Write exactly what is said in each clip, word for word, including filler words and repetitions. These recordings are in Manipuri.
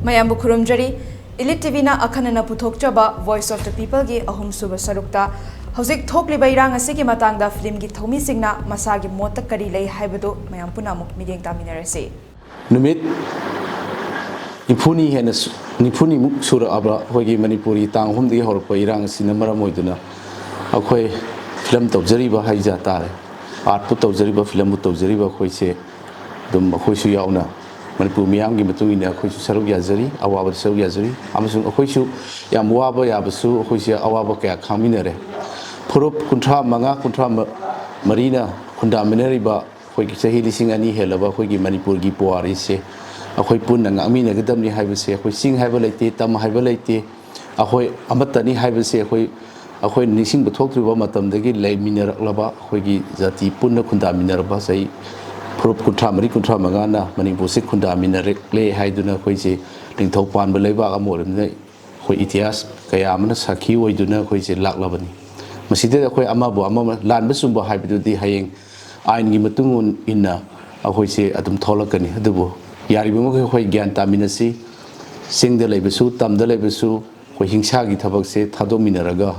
ꯃꯌꯥꯝꯕꯨ ꯈꯨꯔꯨꯝꯖꯔꯤ꯫ Elite ꯇꯤꯚꯤꯅ ꯑꯈꯟꯅꯅ ꯄꯨꯊꯣꯛꯆꯕ Voice of the Peopleꯒꯤ ꯑꯍꯨꯝꯁꯨꯕ ꯁꯔꯨꯛꯇ ꯍꯧꯖꯤꯛ ꯊꯣꯛꯂꯤꯕ ꯏꯔꯥꯡ ꯑꯁꯤꯒꯤ ꯃꯇꯥꯡꯗ ꯐꯤꯂꯝꯒꯤ ꯊꯧꯃꯤꯁꯤꯡꯅ ꯃꯁꯥꯒꯤ ꯃꯣꯠꯇ ꯀꯔꯤ ꯂꯩ ꯍꯥꯏꯕꯗꯨ ꯃꯌꯥꯝ ꯄꯨꯟꯅ ꯑꯃꯨꯛ ꯃꯤꯠꯌꯦꯡ ꯇꯥꯃꯤꯟꯅꯔꯁꯤ꯫ ꯅꯨꯃꯤꯠ ꯅꯤꯐꯨꯅꯤ ꯍꯦꯟꯅ ꯁꯨ- ꯅꯤꯐꯨꯅꯤꯃꯨꯛ ꯁꯨꯔꯛꯑꯕ ꯑꯩꯈꯣꯏꯒꯤ ꯃꯅꯤꯄꯨꯔꯒꯤ ꯇꯥꯡ ꯑꯍꯨꯝꯗꯒꯤ ꯍꯧꯔꯛꯄ ꯏꯔꯥꯡ ꯑꯁꯤꯅ ꯃꯔꯝ ꯑꯣꯏꯗꯨꯅ ꯑꯩꯈꯣꯏ ꯐꯤꯂꯝ ꯇꯧꯖꯔꯤꯕ ꯍꯥꯏꯖ ꯇꯥꯔꯦ, ꯑꯥꯔꯠꯄꯨ ꯇꯧꯖꯔꯤꯕ, ꯐꯤꯂꯝꯕꯨ ꯇꯧꯖꯔꯤꯕ ꯑꯩꯈꯣꯏꯁꯦ ꯑꯗꯨꯝ ꯑꯩꯈꯣꯏꯁꯨ ꯌꯥꯎꯅ ꯃꯅꯤꯄꯨꯔ ꯃꯤꯌꯥꯝꯒꯤ ꯃꯇꯨꯡ ꯏꯟꯅ ꯑꯩꯈꯣꯏꯁꯨ ꯁꯔꯨꯛ ꯌꯥꯖꯔꯤ, ꯑꯋꯥꯕꯗ ꯁꯔꯨꯛ ꯌꯥꯖꯔꯤ꯫ ꯑꯃꯁꯨꯡ ꯑꯩꯈꯣꯏꯁꯨ ꯌꯥꯝ ꯋꯥꯕ ꯌꯥꯕꯁꯨ ꯑꯩꯈꯣꯏꯁꯦ ꯑꯋꯥꯕ ꯀꯌꯥ ꯈꯥꯡꯃꯤꯟꯅꯔꯦ꯫ ꯐꯨꯔꯨꯞ ꯀꯨꯟꯊ꯭ꯔꯥ ꯃꯉꯥ, ꯀꯨꯟꯊ꯭ꯔꯥ ꯃꯔꯤꯅ ꯈꯨꯟꯗꯥꯃꯤꯟꯅꯔꯤꯕ ꯑꯩꯈꯣꯏꯒꯤ ꯆꯍꯤ ꯂꯤꯁꯤꯡ ꯑꯅꯤ ꯍꯦꯜꯂꯕ ꯑꯩꯈꯣꯏꯒꯤ ꯃꯅꯤꯄꯨꯔꯒꯤ ꯄꯨꯋꯥꯔꯤꯁꯦ ꯑꯩꯈꯣꯏ ꯄꯨꯟꯅ ꯉꯥꯛꯃꯤꯟꯅꯒꯗꯕꯅꯤ ꯍꯥꯏꯕꯁꯦ, ꯑꯩꯈꯣꯏ ꯆꯤꯡ ꯍꯥꯏꯕ ꯂꯩꯇꯦ, ꯇꯝ ꯍꯥꯏꯕ ꯂꯩꯇꯦ, ꯑꯩꯈꯣꯏ ꯑꯃꯠꯇꯅꯤ ꯍꯥꯏꯕꯁꯦ ꯑꯩꯈꯣꯏ ꯑꯩꯈꯣꯏ ꯅꯤꯡꯁꯤꯡꯕ ꯊꯣꯛꯇ꯭ꯔꯤꯕ ꯃꯇꯝꯗꯒꯤ ꯂꯩꯃꯤꯟꯅꯔꯛꯂꯕ ꯑꯩꯈꯣꯏꯒꯤ ꯖꯥꯇꯤ ꯄꯨꯟꯅ ꯈꯨꯟꯗꯥꯃꯤꯟꯅꯔꯕ ꯆꯍꯤ ꯐꯨꯔꯨꯞ ꯀꯨꯟꯊ꯭ꯔꯥ ꯃꯔꯤ, ꯀꯨꯟꯊ꯭ꯔꯥ ꯃꯉꯥꯅ ꯃꯅꯤꯄꯨꯔꯁꯤ ꯈꯨꯟꯗꯥꯃꯤꯟꯅꯔꯛꯂꯦ ꯍꯥꯏꯗꯨꯅ ꯑꯩꯈꯣꯏꯁꯦ ꯅꯤꯡꯊꯧ ꯄꯥꯟꯕ ꯂꯩꯕꯥꯛ ꯑꯃ ꯑꯣꯏꯔꯕꯅꯤꯅ ꯑꯩꯈꯣꯏ ꯏꯇꯤꯍꯥꯁ ꯀꯌꯥ ꯑꯃꯅ ꯁꯥꯈꯤ ꯑꯣꯏꯗꯨꯅ ꯑꯩꯈꯣꯏꯁꯦ ꯂꯥꯛꯂꯕꯅꯤ꯫ ꯃꯁꯤꯗꯩꯗ ꯑꯩꯈꯣꯏ ꯑꯃꯕꯨ ꯑꯃ ꯂꯥꯟꯕ ꯆꯨꯝꯕ ꯍꯥꯏꯕꯗꯨꯗꯤ ꯍꯌꯦꯡ ꯑꯥꯏꯟꯒꯤ ꯃꯇꯨꯡ ꯏꯟꯅ ꯑꯩꯈꯣꯏꯁꯦ ꯑꯗꯨꯝ ꯊꯣꯛꯂꯛꯀꯅꯤ꯫ ꯑꯗꯨꯕꯨ ꯌꯥꯔꯤꯕ ꯃꯈꯩ ꯑꯩꯈꯣꯏ ꯒ꯭ꯌꯥꯟ ꯇꯥꯃꯤꯟꯅꯁꯤ꯫ ꯆꯤꯡꯗ ꯂꯩꯕꯁꯨ, ꯇꯝꯗ ꯂꯩꯕꯁꯨ, ꯑꯩꯈꯣꯏ ꯍꯤꯡꯁꯥꯒꯤ ꯊꯕꯛꯁꯦ ꯊꯥꯗꯣꯛꯃꯤꯟꯅꯔꯒ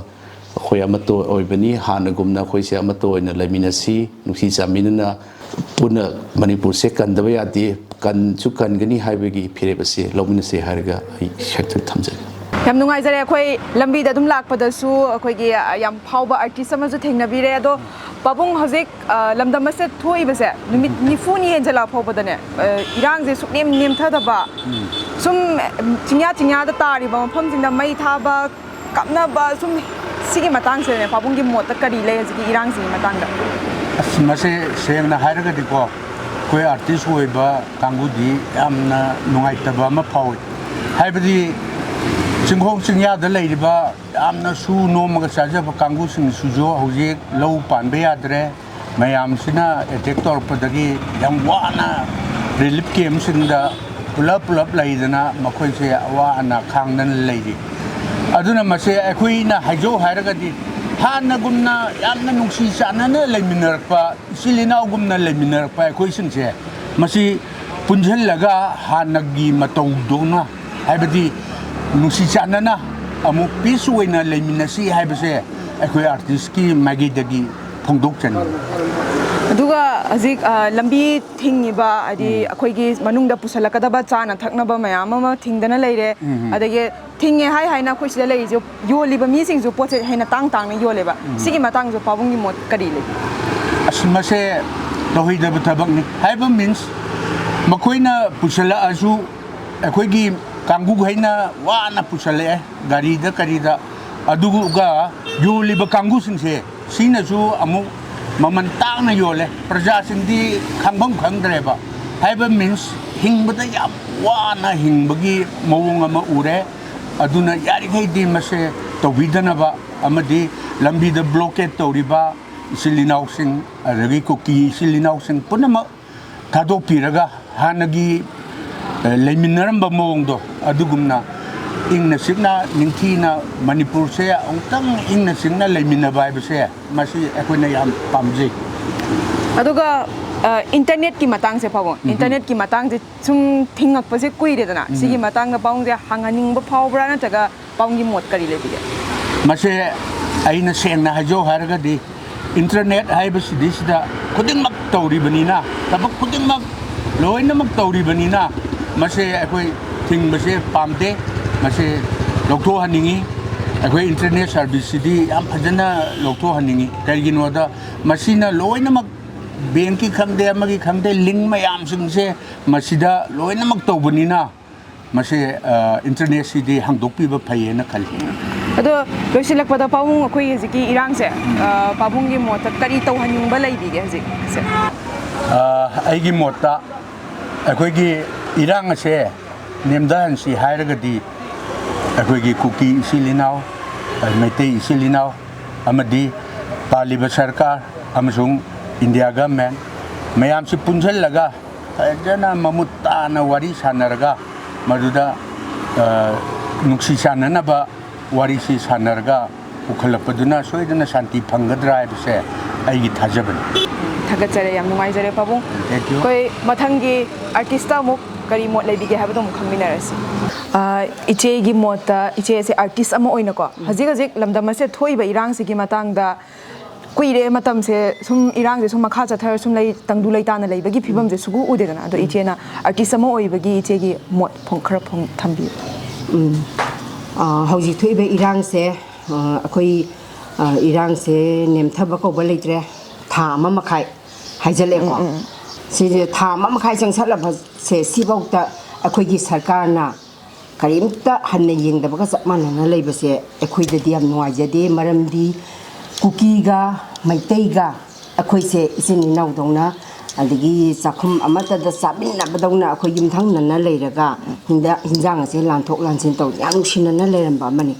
ꯑꯩꯈꯣꯏ ꯑꯃꯠꯇ ꯑꯣꯏꯕꯅꯤ, ꯍꯥꯟꯅꯒꯨꯝꯅ ꯑꯩꯈꯣꯏꯁꯦ ꯑꯃꯠꯇ ꯑꯣꯏꯅ ꯂꯩꯃꯤꯟꯅꯁꯤ, ꯅꯨꯡꯁꯤ ꯆꯥꯃꯤꯟꯅꯅ ꯄꯨꯟꯅ ꯃꯅꯤꯄꯨꯔꯁꯦ ꯀꯟꯗꯕ ꯌꯥꯗꯦ, ꯀꯟꯁꯨ ꯀꯟꯒꯅꯤ ꯍꯥꯏꯕꯒꯤ ꯐꯤꯔꯦꯞ ꯑꯁꯤ ꯂꯧꯃꯤꯟꯅꯁꯤ ꯍꯥꯏꯔꯒ ꯑꯩ ꯁꯦꯛꯇ ꯊꯝꯖꯒꯦ꯫ ꯌꯥꯝ ꯅꯨꯡꯉꯥꯏꯖꯔꯦ꯫ ꯑꯩꯈꯣꯏ ꯂꯝꯕꯤꯗ ꯑꯗꯨꯝ ꯂꯥꯛꯄꯗꯁꯨ ꯑꯩꯈꯣꯏꯒꯤ ꯌꯥꯝ ꯐꯥꯎꯕ ꯑꯥꯔꯇꯤꯁ ꯑꯃꯁꯨ ꯊꯦꯡꯅꯕꯤꯔꯦ꯫ ꯑꯗꯣ ꯄꯥꯕꯨꯡ, ꯍꯧꯖꯤꯛ ꯑ, ꯂꯝꯗꯝ ꯑꯁꯤꯗ ꯊꯣꯛꯏꯕꯁꯦ ꯅꯨꯃꯤꯠ ꯅꯤꯐꯨꯅꯤ ꯍꯦꯟꯖꯜꯂꯛ ꯐꯥꯎꯕꯗꯅꯦ, ꯑ, ꯏꯔꯥꯡꯁꯦ ꯁꯨꯛꯅꯦꯝ ꯅꯦꯝꯊꯗꯕ, ꯁꯨꯝ ꯆꯤꯡꯌꯥ ꯆꯤꯡꯌꯥꯗ ꯇꯥꯔꯤꯕ ꯃꯐꯝꯁꯤꯡꯗ ꯃꯩ ꯊꯥꯕ, ꯀꯥꯞꯅꯕ, ꯁꯨꯝ ꯁꯤꯒꯤ ꯃꯇꯥꯡꯁꯤꯗꯅꯦ ꯄꯥꯕꯨꯡꯒꯤ ꯃꯣꯠꯇ ꯀꯔꯤ ꯂꯩ ꯍꯧꯖꯤꯛꯀꯤ ꯏꯔꯥꯡꯁꯤꯒꯤ ꯃꯇꯥꯡꯗ? ꯑꯁ, ꯃꯁꯦ ꯁꯦꯡꯅ ꯍꯥꯏꯔꯒꯗꯤꯀꯣ, ꯑꯩꯈꯣꯏ ꯑꯥꯔꯇꯤꯁ ꯑꯣꯏꯕ ꯀꯥꯡꯕꯨꯗꯤ ꯌꯥꯝꯅ ꯅꯨꯡꯉꯥꯏꯇꯕ ꯑꯃ ꯐꯥꯎꯏ꯫ ꯍꯥꯏꯕꯗꯤ ꯆꯤꯡꯈꯣꯡ ꯆꯤꯡꯌꯥꯗ ꯂꯩꯔꯤꯕ ꯌꯥꯝꯅ ꯁꯨ ꯅꯣꯝꯃꯒ ꯆꯥꯖꯕ ꯀꯥꯡꯕꯨꯁꯤꯡꯁꯤꯁꯨ ꯍꯧꯖꯤꯛ ꯂꯧ ꯄꯥꯟꯕ ꯌꯥꯗ꯭ꯔꯦ꯫ ꯃꯌꯥꯝꯁꯤꯅ ꯑꯦꯇꯦꯛ ꯇꯧꯔꯛꯄꯗꯒꯤ ꯌꯥꯝ ꯋꯥꯅ ꯔꯤꯂꯤꯐ ꯀꯦꯝꯁꯤꯡꯗ ꯄꯨꯂꯞ ꯄꯨꯂꯞ ꯂꯩꯗꯅ ꯃꯈꯣꯏꯁꯦ ꯑꯋꯥ ꯑꯅꯥ ꯈꯥꯡꯗꯅ ꯂꯩꯔꯤ꯫ ꯑꯗꯨꯅ ꯃꯁꯦ ꯑꯩꯈꯣꯏꯅ ꯍꯥꯏꯖꯧ ꯍꯥꯏꯔꯒꯗꯤ ꯍꯥꯟꯅꯒꯨꯝꯅ ꯌꯥꯝꯅ ꯅꯨꯡꯁꯤ ꯆꯥꯟꯅꯅ ꯂꯩꯃꯤꯟꯅꯔꯛꯄ, ꯏꯆꯤꯜ ꯏꯅꯥꯎꯒꯨꯝꯅ ꯂꯩꯃꯤꯟꯅꯔꯛꯄ ꯑꯩꯈꯣꯏꯁꯤꯡꯁꯦ ꯃꯁꯤ ꯄꯨꯟꯁꯤꯜꯂꯒ ꯍꯥꯟꯅꯒꯤ ꯃꯇꯧꯗꯧꯅ ꯍꯥꯏꯕꯗꯤ ꯅꯨꯡꯁꯤ ꯆꯥꯟꯅꯅ ꯑꯃꯨꯛ ꯄꯤꯁ ꯑꯣꯏꯅ ꯂꯩꯃꯤꯟꯅꯁꯤ ꯍꯥꯏꯕꯁꯦ ꯑꯩꯈꯣꯏ ꯑꯥꯔꯇꯤꯁꯀꯤ ꯃꯥꯏꯀꯩꯗꯒꯤ ꯐꯣꯡꯗꯣꯛꯆꯅꯤꯡꯏ꯫ ꯑꯗꯨꯒ ꯍꯧꯖꯤꯛ ꯑ, ꯂꯝꯕꯤ ꯊꯤꯡꯉꯤꯕ, ꯍꯥꯏꯗꯤ ꯑꯩꯈꯣꯏꯒꯤ ꯃꯅꯨꯡꯗ ꯄꯨꯁꯜꯂꯛꯀꯗꯕ ꯆꯥꯅ ꯊꯛꯅꯕ ꯃꯌꯥꯝ ꯑꯃ ꯊꯤꯡꯗꯅ ꯂꯩꯔꯦ꯫ ꯑꯗꯒꯤ ꯊꯤꯡꯉꯦ ꯍꯥꯏ ꯍꯥꯏꯅ ꯑꯩꯈꯣꯏ ꯁꯤꯗ ꯂꯩꯔꯤꯁꯦ, ꯌꯣꯜꯂꯤꯕ ꯃꯤꯁꯤꯡꯁꯨ ꯄꯣꯠꯁꯦ ꯍꯦꯟꯅ ꯇꯥꯡ ꯇꯥꯡꯅ ꯌꯣꯜꯂꯦꯕ꯫ ꯁꯤꯒꯤ ꯃꯇꯥꯡꯁꯨ ꯄꯥꯕꯨꯡꯒꯤ ꯃꯣꯠ ꯀꯔꯤ ꯂꯩ? ꯑꯁ, ꯃꯁꯦ ꯇꯧꯍꯩꯗꯕ ꯊꯕꯛꯅꯤ꯫ ꯍꯥꯏꯕ ꯃꯤꯟꯁ, ꯃꯈꯣꯏꯅ ꯄꯨꯁꯜꯂꯛꯑꯁꯨ ꯑꯩꯈꯣꯏꯒꯤ ꯀꯥꯡꯕꯨꯈꯩꯅ ꯋꯥꯅ ꯄꯨꯁꯜꯂꯛꯑꯦ, ꯒꯥꯔꯤꯗ ꯀꯔꯤꯗ꯫ ꯑꯗꯨꯒ ꯌꯣꯜꯂꯤꯕ ꯀꯥꯡꯕꯨꯁꯤꯡꯁꯦ, ꯁꯤꯅꯁꯨ ꯑꯃꯨꯛ ꯃꯃꯜ ꯇꯥꯡꯅ ꯌꯣꯜꯂꯦ꯫ ꯄ꯭ꯔꯖꯥꯁꯤꯡꯗꯤ ꯈꯪꯐꯝ ꯈꯪꯗ꯭ꯔꯦꯕ꯫ ꯍꯥꯏꯕ ꯃꯤꯟꯁ, ꯍꯤꯡꯕꯗ ꯌꯥꯝ ꯋꯥꯅ ꯍꯤꯡꯕꯒꯤ ꯃꯑꯣꯡ ꯑꯃ ꯎꯔꯦ꯫ ꯑꯗꯨꯅ ꯌꯥꯔꯤꯈꯩꯗꯤ ꯃꯁꯦ ꯇꯧꯕꯤꯗꯅꯕ, ꯑꯃꯗꯤ ꯂꯝꯕꯤꯗ ꯕ꯭ꯂꯣꯀꯦꯠ ꯇꯧꯔꯤꯕ ꯏꯆꯤꯜ ꯏꯅꯥꯎꯁꯤꯡ, ꯑꯗꯒꯤ ꯀꯨꯀꯤ ꯏꯆꯤꯜ ꯏꯅꯥꯎꯁꯤꯡ ꯄꯨꯝꯅꯃꯛ ꯊꯥꯗꯣꯛꯄꯤꯔꯒ ꯍꯥꯟꯅꯒꯤ, ꯑ, ꯂꯩꯃꯤꯟꯅꯔꯝꯕ ꯃꯑꯣꯡꯗꯣ ꯑꯗꯨꯒꯨꯝꯅ ꯏꯪꯅ ꯆꯤꯛꯅ ꯅꯤꯡꯊꯤꯅ ꯃꯅꯤꯄꯨꯔꯁꯦ ꯑꯃꯨꯛꯇꯪ ꯏꯪꯅ ꯆꯤꯛꯅ ꯂꯩꯃꯤꯟꯅꯕ ꯍꯥꯏꯕꯁꯦ, ꯃꯁꯤ ꯑꯩꯈꯣꯏꯅ ꯌꯥꯝ ꯄꯥꯝꯖꯩ꯫ ꯑꯗꯨꯒ ꯑ, ꯏꯟꯇꯔꯅꯦꯠꯀꯤ ꯃꯇꯥꯡꯁꯦ ꯄꯥꯕꯨꯡ, ꯏꯟꯇꯔꯅꯦꯠꯀꯤ ꯃꯇꯥꯡꯁꯦ ꯁꯨꯝ ꯊꯤꯡꯉꯛꯄꯁꯦ ꯀꯨꯏꯔꯦꯗꯅ, ꯁꯤꯒꯤ ꯃꯇꯥꯡꯗ ꯄꯥꯕꯨꯡꯁꯦ ꯍꯪꯍꯟꯅꯤꯡꯕ ꯐꯥꯎꯕ꯭ꯔꯥ, ꯅꯠꯇ꯭ꯔꯒ ꯄꯥꯕꯨꯡꯒꯤ ꯃꯣꯠ ꯀꯔꯤ ꯂꯩꯕꯤꯒꯦ? ꯃꯁꯦ ꯑꯩꯅ ꯁꯦꯡꯅ ꯍꯥꯏꯖꯧ ꯍꯥꯏꯔꯒꯗꯤ, ꯏꯟꯇꯔꯅꯦꯠ ꯍꯥꯏꯕꯁꯤꯗꯩꯁꯤꯗ ꯈꯨꯗꯤꯡꯃꯛ ꯇꯧꯔꯤꯕꯅꯤꯅ, ꯊꯕꯛ ꯈꯨꯗꯤꯡꯃꯛ ꯂꯣꯏꯅꯃꯛ ꯇꯧꯔꯤꯕꯅꯤꯅ, ꯃꯁꯦ ꯑꯩꯈꯣꯏ ꯊꯤꯡꯕꯁꯦ ꯄꯥꯝꯗꯦ꯫ ꯃꯁꯦ ꯂꯧꯊꯣꯛꯍꯟꯅꯤꯡꯉꯤ꯫ ꯑꯩꯈꯣꯏ ꯏꯟꯇꯔꯅꯦꯠ ꯁꯥꯔꯚꯤꯁꯁꯤꯗꯤ ꯌꯥꯝ ꯐꯖꯅ ꯂꯧꯊꯣꯛꯍꯟꯅꯤꯡꯉꯤ꯫ ꯀꯩꯒꯤꯅꯣꯗ, ꯃꯁꯤꯅ ꯂꯣꯏꯅꯃꯛ, ꯕꯦꯡꯀꯤ ꯈꯪꯗꯦ, ꯑꯃꯒꯤ ꯈꯪꯗꯦ, ꯂꯤꯡ ꯃꯌꯥꯝꯁꯤꯡꯁꯦ ꯃꯁꯤꯗ ꯂꯣꯏꯅꯃꯛ ꯇꯧꯕꯅꯤꯅ, ꯃꯁꯤ, ꯑ, ꯏꯟꯇꯔꯅꯦꯠꯁꯤꯗꯤ ꯍꯥꯡꯗꯣꯛꯄꯤꯕ ꯐꯩꯌꯦꯅ ꯈꯜꯂꯤ꯫ ꯑꯗꯣ ꯂꯣꯏꯁꯤꯜꯂꯛꯄꯗ ꯄꯥꯕꯨꯡ, ꯑꯩꯈꯣꯏꯒꯤ ꯍꯧꯖꯤꯛꯀꯤ ꯏꯔꯥꯡꯁꯦ, ꯑ, ꯄꯥꯕꯨꯡꯒꯤ ꯃꯣꯠꯇ ꯀꯔꯤ ꯇꯧꯍꯟꯅꯤꯡꯕ ꯂꯩꯕꯤꯒꯦ ꯍꯧꯖꯤꯛꯁꯦ? ꯑ, ꯑꯩꯒꯤ ꯃꯣꯠꯇ ꯑꯩꯈꯣꯏꯒꯤ ꯏꯔꯥꯡ ꯑꯁꯦ ꯅꯦꯝꯊꯍꯟꯁꯤ ꯍꯥꯏꯔꯒꯗꯤ, ꯑꯩꯈꯣꯏꯒꯤ ꯀꯨꯀꯤ ꯏꯆꯤꯜ ꯏꯅꯥꯎ, ꯃꯩꯇꯩ ꯏꯆꯤꯜ ꯏꯅꯥꯎ ꯑꯃꯗꯤ ꯄꯥꯜꯂꯤꯕ ꯁꯔꯀꯥꯔ ꯑꯃꯁꯨꯡ ꯏꯟꯗꯤꯌꯥ ꯒꯚꯔꯟꯃꯦꯟ ꯃꯌꯥꯝꯁꯤ ꯄꯨꯟꯁꯤꯜꯂꯒ ꯐꯖꯅ ꯃꯃꯨꯠ ꯇꯥꯅ ꯋꯥꯔꯤ ꯁꯥꯟꯅꯔꯒ ꯃꯗꯨꯗ, ꯑ, ꯅꯨꯡꯁꯤ ꯆꯥꯟꯅꯅꯕ ꯋꯥꯔꯤꯁꯤ ꯁꯥꯟꯅꯔꯒ ꯄꯨꯈꯠꯂꯛꯄꯗꯨꯅ ꯁꯣꯏꯗꯅ ꯁꯥꯟꯇꯤ ꯐꯪꯒꯗ꯭ꯔꯥ ꯍꯥꯏꯕꯁꯦ ꯑꯩꯒꯤ ꯊꯥꯖꯕꯅꯤ꯫ ꯊꯥꯒꯠꯆꯔꯦ, ꯌꯥꯝ ꯅꯨꯡꯉꯥꯏꯖꯔꯦ ꯄꯥꯕꯨꯡ꯫ Thank you. ꯑꯩꯈꯣꯏ ꯃꯊꯪꯒꯤ ꯑꯥꯔꯇꯤꯁꯇ ꯑꯃꯨꯛ ꯀꯔꯤ ꯃꯣꯠ ꯂꯩꯕꯤꯒꯦ ꯍꯥꯏꯕꯗꯣ ꯑꯃꯨꯛ ꯈꯪꯃꯤꯟꯅꯔꯁꯤ꯫ ꯑ, ꯏꯆꯦꯒꯤ ꯃꯣꯠꯇ, ꯏꯆꯦꯁꯦ ꯑꯥꯔꯇꯤꯁ ꯑꯃ ꯑꯣꯏꯅꯀꯣ, ꯍꯧꯖꯤꯛ ꯍꯧꯖꯤꯛ ꯂꯝꯗꯝ ꯑꯁꯤꯗ ꯊꯣꯛꯏꯕ ꯏꯔꯥꯡꯁꯤꯒꯤ ꯃꯇꯥꯡꯗ ꯀꯨꯏꯔꯦ, ꯃꯇꯝꯁꯦ ꯁꯨꯝ, ꯏꯔꯥꯡꯁꯦ ꯁꯨꯝ ꯃꯈꯥ ꯆꯠꯊꯔ ꯁꯨꯝ ꯂꯩ, ꯇꯪꯗꯨ ꯂꯩꯇꯥꯅ ꯂꯩꯕꯒꯤ ꯐꯤꯕꯝꯁꯦ ꯁꯨꯡꯎ ꯎꯗꯦꯗꯅ꯫ ꯑꯗꯣ ꯏꯆꯦꯅ ꯑꯥꯔꯇꯤꯁ ꯑꯃ ꯑꯣꯏꯕꯒꯤ ꯏꯆꯦꯒꯤ ꯃꯣꯠ ꯐꯣꯡ-, ꯈꯔ ꯐꯣꯡ-, ꯊꯝꯕꯤꯌꯨ꯫ ꯎꯝ꯫ ꯑ, ꯍꯧꯖꯤꯛ ꯊꯣꯛꯏꯕ ꯏꯔꯥꯡꯁꯦ, ꯑ, ꯑꯩꯈꯣꯏ, ꯑ, ꯏꯔꯥꯡꯁꯦ ꯅꯦꯝꯊꯕ ꯀꯧꯕ ꯂꯩꯇ꯭ꯔꯦ꯫ ꯊꯥ ꯑꯃ ꯃꯈꯥꯏ ꯍꯥꯏꯖꯜꯂꯛꯑꯦꯀꯣ꯫ ꯁꯤꯁꯦ ꯊꯥ ꯑꯃ ꯃꯈꯥꯏ ꯆꯪꯁꯜꯂꯕꯁꯦ, ꯁꯤꯐꯥꯎꯗ ꯑꯩꯈꯣꯏꯒꯤ ꯁꯔꯀꯥꯔꯅ ꯀꯔꯤꯝꯇ ꯍꯟꯅ ꯌꯦꯡꯗꯕꯒ ꯆꯞ ꯃꯥꯟꯅꯅ ꯂꯩꯕꯁꯦ ꯑꯩꯈꯣꯏꯗꯗꯤ ꯌꯥꯝ ꯅꯨꯡꯉꯥꯏꯖꯗꯦ꯫ ꯃꯔꯝꯗꯤ ꯀꯨꯀꯤꯒ ꯃꯩꯇꯩꯒ ꯑꯩꯈꯣꯏꯁꯦ ꯏꯆꯤꯟ ꯏꯅꯥꯎꯗꯧꯅ, ꯑꯗꯒꯤ ꯆꯥꯛꯈꯨꯝ ꯑꯃꯠꯇꯗ ꯆꯥꯃꯤꯟꯅꯕꯗꯧꯅ ꯑꯩꯈꯣꯏ ꯌꯨꯝꯊꯪꯅꯅ ꯂꯩꯔꯒ ꯍꯤꯟꯗ-, ꯍꯤꯟꯖꯥꯡ ꯑꯁꯦ ꯂꯥꯟꯊꯣꯛ ꯂꯥꯟꯁꯤꯟ ꯇꯧ, ꯌꯥꯝ ꯅꯨꯡꯁꯤꯅꯅ ꯂꯩꯔꯝꯕ ꯑꯃꯅꯤ꯫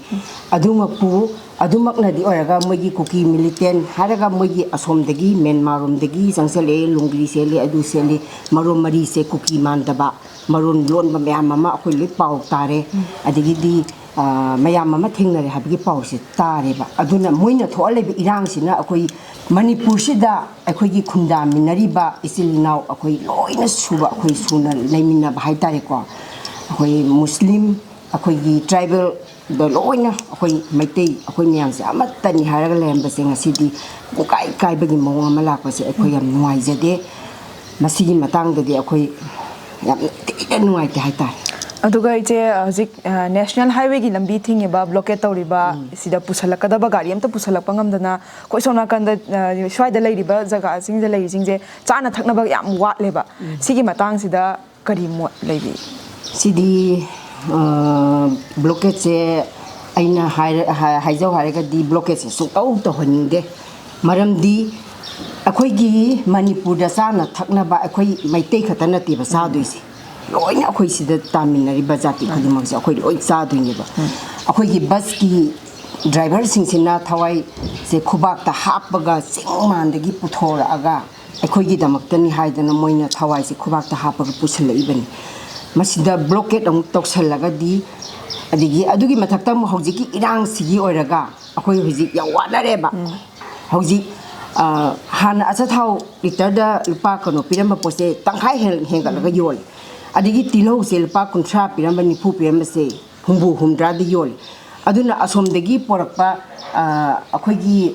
ꯑꯗꯨꯃꯛꯄꯨ, ꯑꯗꯨꯃꯛꯅꯗꯤ ꯑꯣꯏꯔꯒ ꯃꯣꯏꯒꯤ ꯀꯨꯀꯤ ꯃꯤꯂꯤꯇꯦꯟ ꯍꯥꯏꯔꯒ ꯃꯣꯏꯒꯤ ꯑꯁꯣꯝꯗꯒꯤ ꯃꯦꯟꯃꯥꯔꯣꯝꯗꯒꯤ ꯆꯪꯁꯜꯂꯛꯑꯦ, ꯂꯣꯡꯒ꯭ꯔꯤ ꯁꯦꯠꯂꯦ, ꯑꯗꯨ ꯁꯦꯠꯂꯦ, ꯃꯔꯣꯟ ꯃꯔꯤꯁꯦ ꯀꯨꯀꯤ ꯃꯥꯟꯗꯕ ꯃꯔꯣꯟ ꯂꯣꯟꯕ ꯃꯌꯥꯝ ꯑꯃ ꯑꯩꯈꯣꯏ ꯂꯣꯏ ꯄꯥꯎ ꯇꯥꯔꯦ꯫ ꯑꯗꯒꯤꯗꯤ, ꯑ, ꯃꯌꯥꯝ ꯑꯃ ꯊꯦꯡꯅꯔꯦ ꯍꯥꯏꯕꯒꯤ ꯄꯥꯎꯁꯦ ꯇꯥꯔꯦꯕ꯫ ꯑꯗꯨꯅ ꯃꯣꯏꯅ ꯊꯣꯛꯍꯜꯂꯤꯕ ꯏꯔꯥꯡꯁꯤꯅ ꯑꯩꯈꯣꯏ ꯃꯅꯤꯄꯨꯔꯁꯤꯗ ꯑꯩꯈꯣꯏꯒꯤ ꯈꯨꯟꯗꯥꯃꯤꯟꯅꯔꯤꯕ ꯏꯆꯤꯜ ꯏꯅꯥꯎ ꯑꯩꯈꯣꯏ ꯂꯣꯏꯅ ꯁꯨꯕ, ꯑꯩꯈꯣꯏ ꯁꯨꯅ ꯂꯩꯃꯤꯟꯅꯕ ꯍꯥꯏꯇꯥꯔꯦꯀꯣ꯫ ꯑꯩꯈꯣꯏ ꯃꯨꯁꯂꯤꯝ, ꯑꯩꯈꯣꯏꯒꯤ ꯇ꯭ꯔꯥꯏꯕꯦꯜꯗ ꯂꯣꯏꯅ, ꯑꯩꯈꯣꯏ ꯃꯩꯇꯩ, ꯑꯩꯈꯣꯏ ꯃꯌꯥꯝꯁꯦ ꯑꯃꯠꯇꯅꯤ ꯍꯥꯏꯔꯒ ꯂꯩꯔꯝꯕꯁꯦ ꯉꯁꯤꯗꯤ ꯄꯨꯡꯀꯥꯏ ꯀꯥꯏꯕꯒꯤ ꯃꯑꯣꯡ ꯑꯃ ꯂꯥꯛꯄꯁꯦ ꯑꯩꯈꯣꯏ ꯌꯥꯝ ꯅꯨꯡꯉꯥꯏꯖꯗꯦ꯫ ꯃꯁꯤꯒꯤ ꯃꯇꯥꯡꯗꯗꯤ ꯑꯩꯈꯣꯏ ꯌꯥꯝ ꯊꯤꯅ ꯅꯨꯡꯉꯥꯏꯇꯦ ꯍꯥꯏꯇꯥꯔꯦ꯫ ꯑꯗꯨꯒ ꯏꯆꯦ, ꯍꯧꯖꯤꯛ, ꯑ, ꯅꯦꯁꯅꯦꯜ ꯍꯥꯏꯋꯦꯒꯤ ꯂꯝꯕꯤ ꯊꯤꯡꯉꯤꯕ, ꯕ꯭ꯂꯣꯀꯦꯠ ꯇꯧꯔꯤꯕ, ꯁꯤꯗ ꯄꯨꯁꯜꯂꯛꯀꯗꯕ ꯒꯥꯔꯤ ꯑꯝꯇ ꯄꯨꯁꯜꯂꯛꯄ ꯉꯝꯗꯅ, ꯑꯩꯈꯣꯏ ꯁꯣꯝ ꯅꯥꯀꯟꯗ, ꯑ, ꯁ꯭ꯋꯥꯏꯗ ꯂꯩꯔꯤꯕ ꯖꯒꯥꯁꯤꯡꯗ ꯂꯩꯔꯤꯁꯤꯡꯁꯦ ꯆꯥꯅ ꯊꯛꯅꯕ ꯌꯥꯝ ꯋꯥꯠꯂꯦꯕ꯫ ꯁꯤꯒꯤ ꯃꯇꯥꯡꯁꯤꯗ ꯀꯔꯤ ꯃꯣꯠ ꯂꯩꯕꯤ? ꯁꯤꯗꯤ, ꯑ, ꯕ꯭ꯂꯣꯀꯦꯠꯁꯦ ꯑꯩꯅ ꯍꯥꯏꯔ-, ꯍꯥꯏ-, ꯍꯥꯏꯖꯧ ꯍꯥꯏꯔꯒꯗꯤ ꯕ꯭ꯂꯣꯀꯦꯠꯁꯦ ꯁꯨꯡꯇꯧ ꯇꯧꯍꯟꯅꯤꯡꯗꯦ꯫ ꯃꯔꯝꯗꯤ ꯑꯩꯈꯣꯏꯒꯤ ꯃꯅꯤꯄꯨꯔꯗ ꯆꯥꯅ ꯊꯛꯅꯕ ꯑꯩꯈꯣꯏ ꯃꯩꯇꯩ ꯈꯛꯇ ꯅꯠꯇꯦꯕ ꯆꯥꯗꯣꯏꯁꯦ, ꯂꯣꯏꯅ ꯑꯩꯈꯣꯏ ꯁꯤꯗ ꯇꯥꯃꯤꯟꯅꯔꯤꯕ ꯖꯥꯇꯤ ꯈꯨꯗꯤꯡꯃꯛꯁꯦ ꯑꯩꯈꯣꯏ ꯂꯣꯏ ꯆꯥꯗꯣꯏꯅꯦꯕ꯫ ꯑꯩꯈꯣꯏꯒꯤ ꯕꯁꯀꯤ ꯗ꯭ꯔꯥꯏꯚꯔꯁꯤꯡꯁꯤꯅ ꯊꯋꯥꯏꯁꯦ ꯈꯨꯕꯥꯛꯇ ꯍꯥꯞꯄꯒ ꯆꯤꯡ ꯃꯥꯟꯗꯒꯤ ꯄꯨꯊꯣꯔꯛꯑꯒ ꯑꯩꯈꯣꯏꯒꯤꯗꯃꯛꯇꯅꯤ ꯍꯥꯏꯗꯅ ꯃꯣꯏꯅ ꯊꯋꯥꯏꯁꯦ ꯈꯨꯕꯥꯛꯇ ꯍꯥꯞꯄꯒ ꯄꯨꯁꯤꯜꯂꯛꯏꯕꯅꯤ꯫ ꯃꯁꯤꯗ ꯕ꯭ꯂꯣꯀꯦꯠ ꯑꯃꯨꯛ ꯇꯧꯁꯜꯂꯒꯗꯤ, ꯑꯗꯒꯤ ꯑꯗꯨꯒꯤ ꯃꯊꯛꯇ ꯑꯃꯨꯛ ꯍꯧꯖꯤꯛꯀꯤ ꯏꯔꯥꯡꯁꯤꯒꯤ ꯑꯣꯏꯔꯒ ꯑꯩꯈꯣꯏ ꯍꯧꯖꯤꯛ ꯌꯥꯝ ꯋꯥꯅꯔꯦꯕ꯫ ꯍꯧꯖꯤꯛ, ꯑ, ꯍꯥꯟꯅ ꯑꯆꯥꯊꯥꯎ ꯂꯤꯇꯔꯗ ꯂꯨꯄꯥ ꯀꯩꯅꯣ ꯄꯤꯔꯝꯕ ꯄꯣꯠꯁꯦ ꯇꯪꯈꯥꯏ ꯍꯦꯟ-, ꯍꯦꯟꯒꯠꯂꯒ ꯌꯣꯜꯂꯦ꯫ ꯑꯗꯒꯤ ꯇꯤꯜꯍꯧꯁꯦ ꯂꯨꯄꯥ ꯀꯨꯟꯊ꯭ꯔꯥ ꯄꯤꯔꯝꯕ, ꯅꯤꯐꯨ ꯄꯤꯔꯝꯕꯁꯦ ꯍꯨꯝꯐꯨ ꯍꯨꯝꯗ꯭ꯔꯥꯗ ꯌꯣꯜꯂꯤ꯫ ꯑꯗꯨꯅ ꯑꯁꯣꯝꯗꯒꯤ ꯄꯣꯔꯛꯄ, ꯑ, ꯑꯩꯈꯣꯏꯒꯤ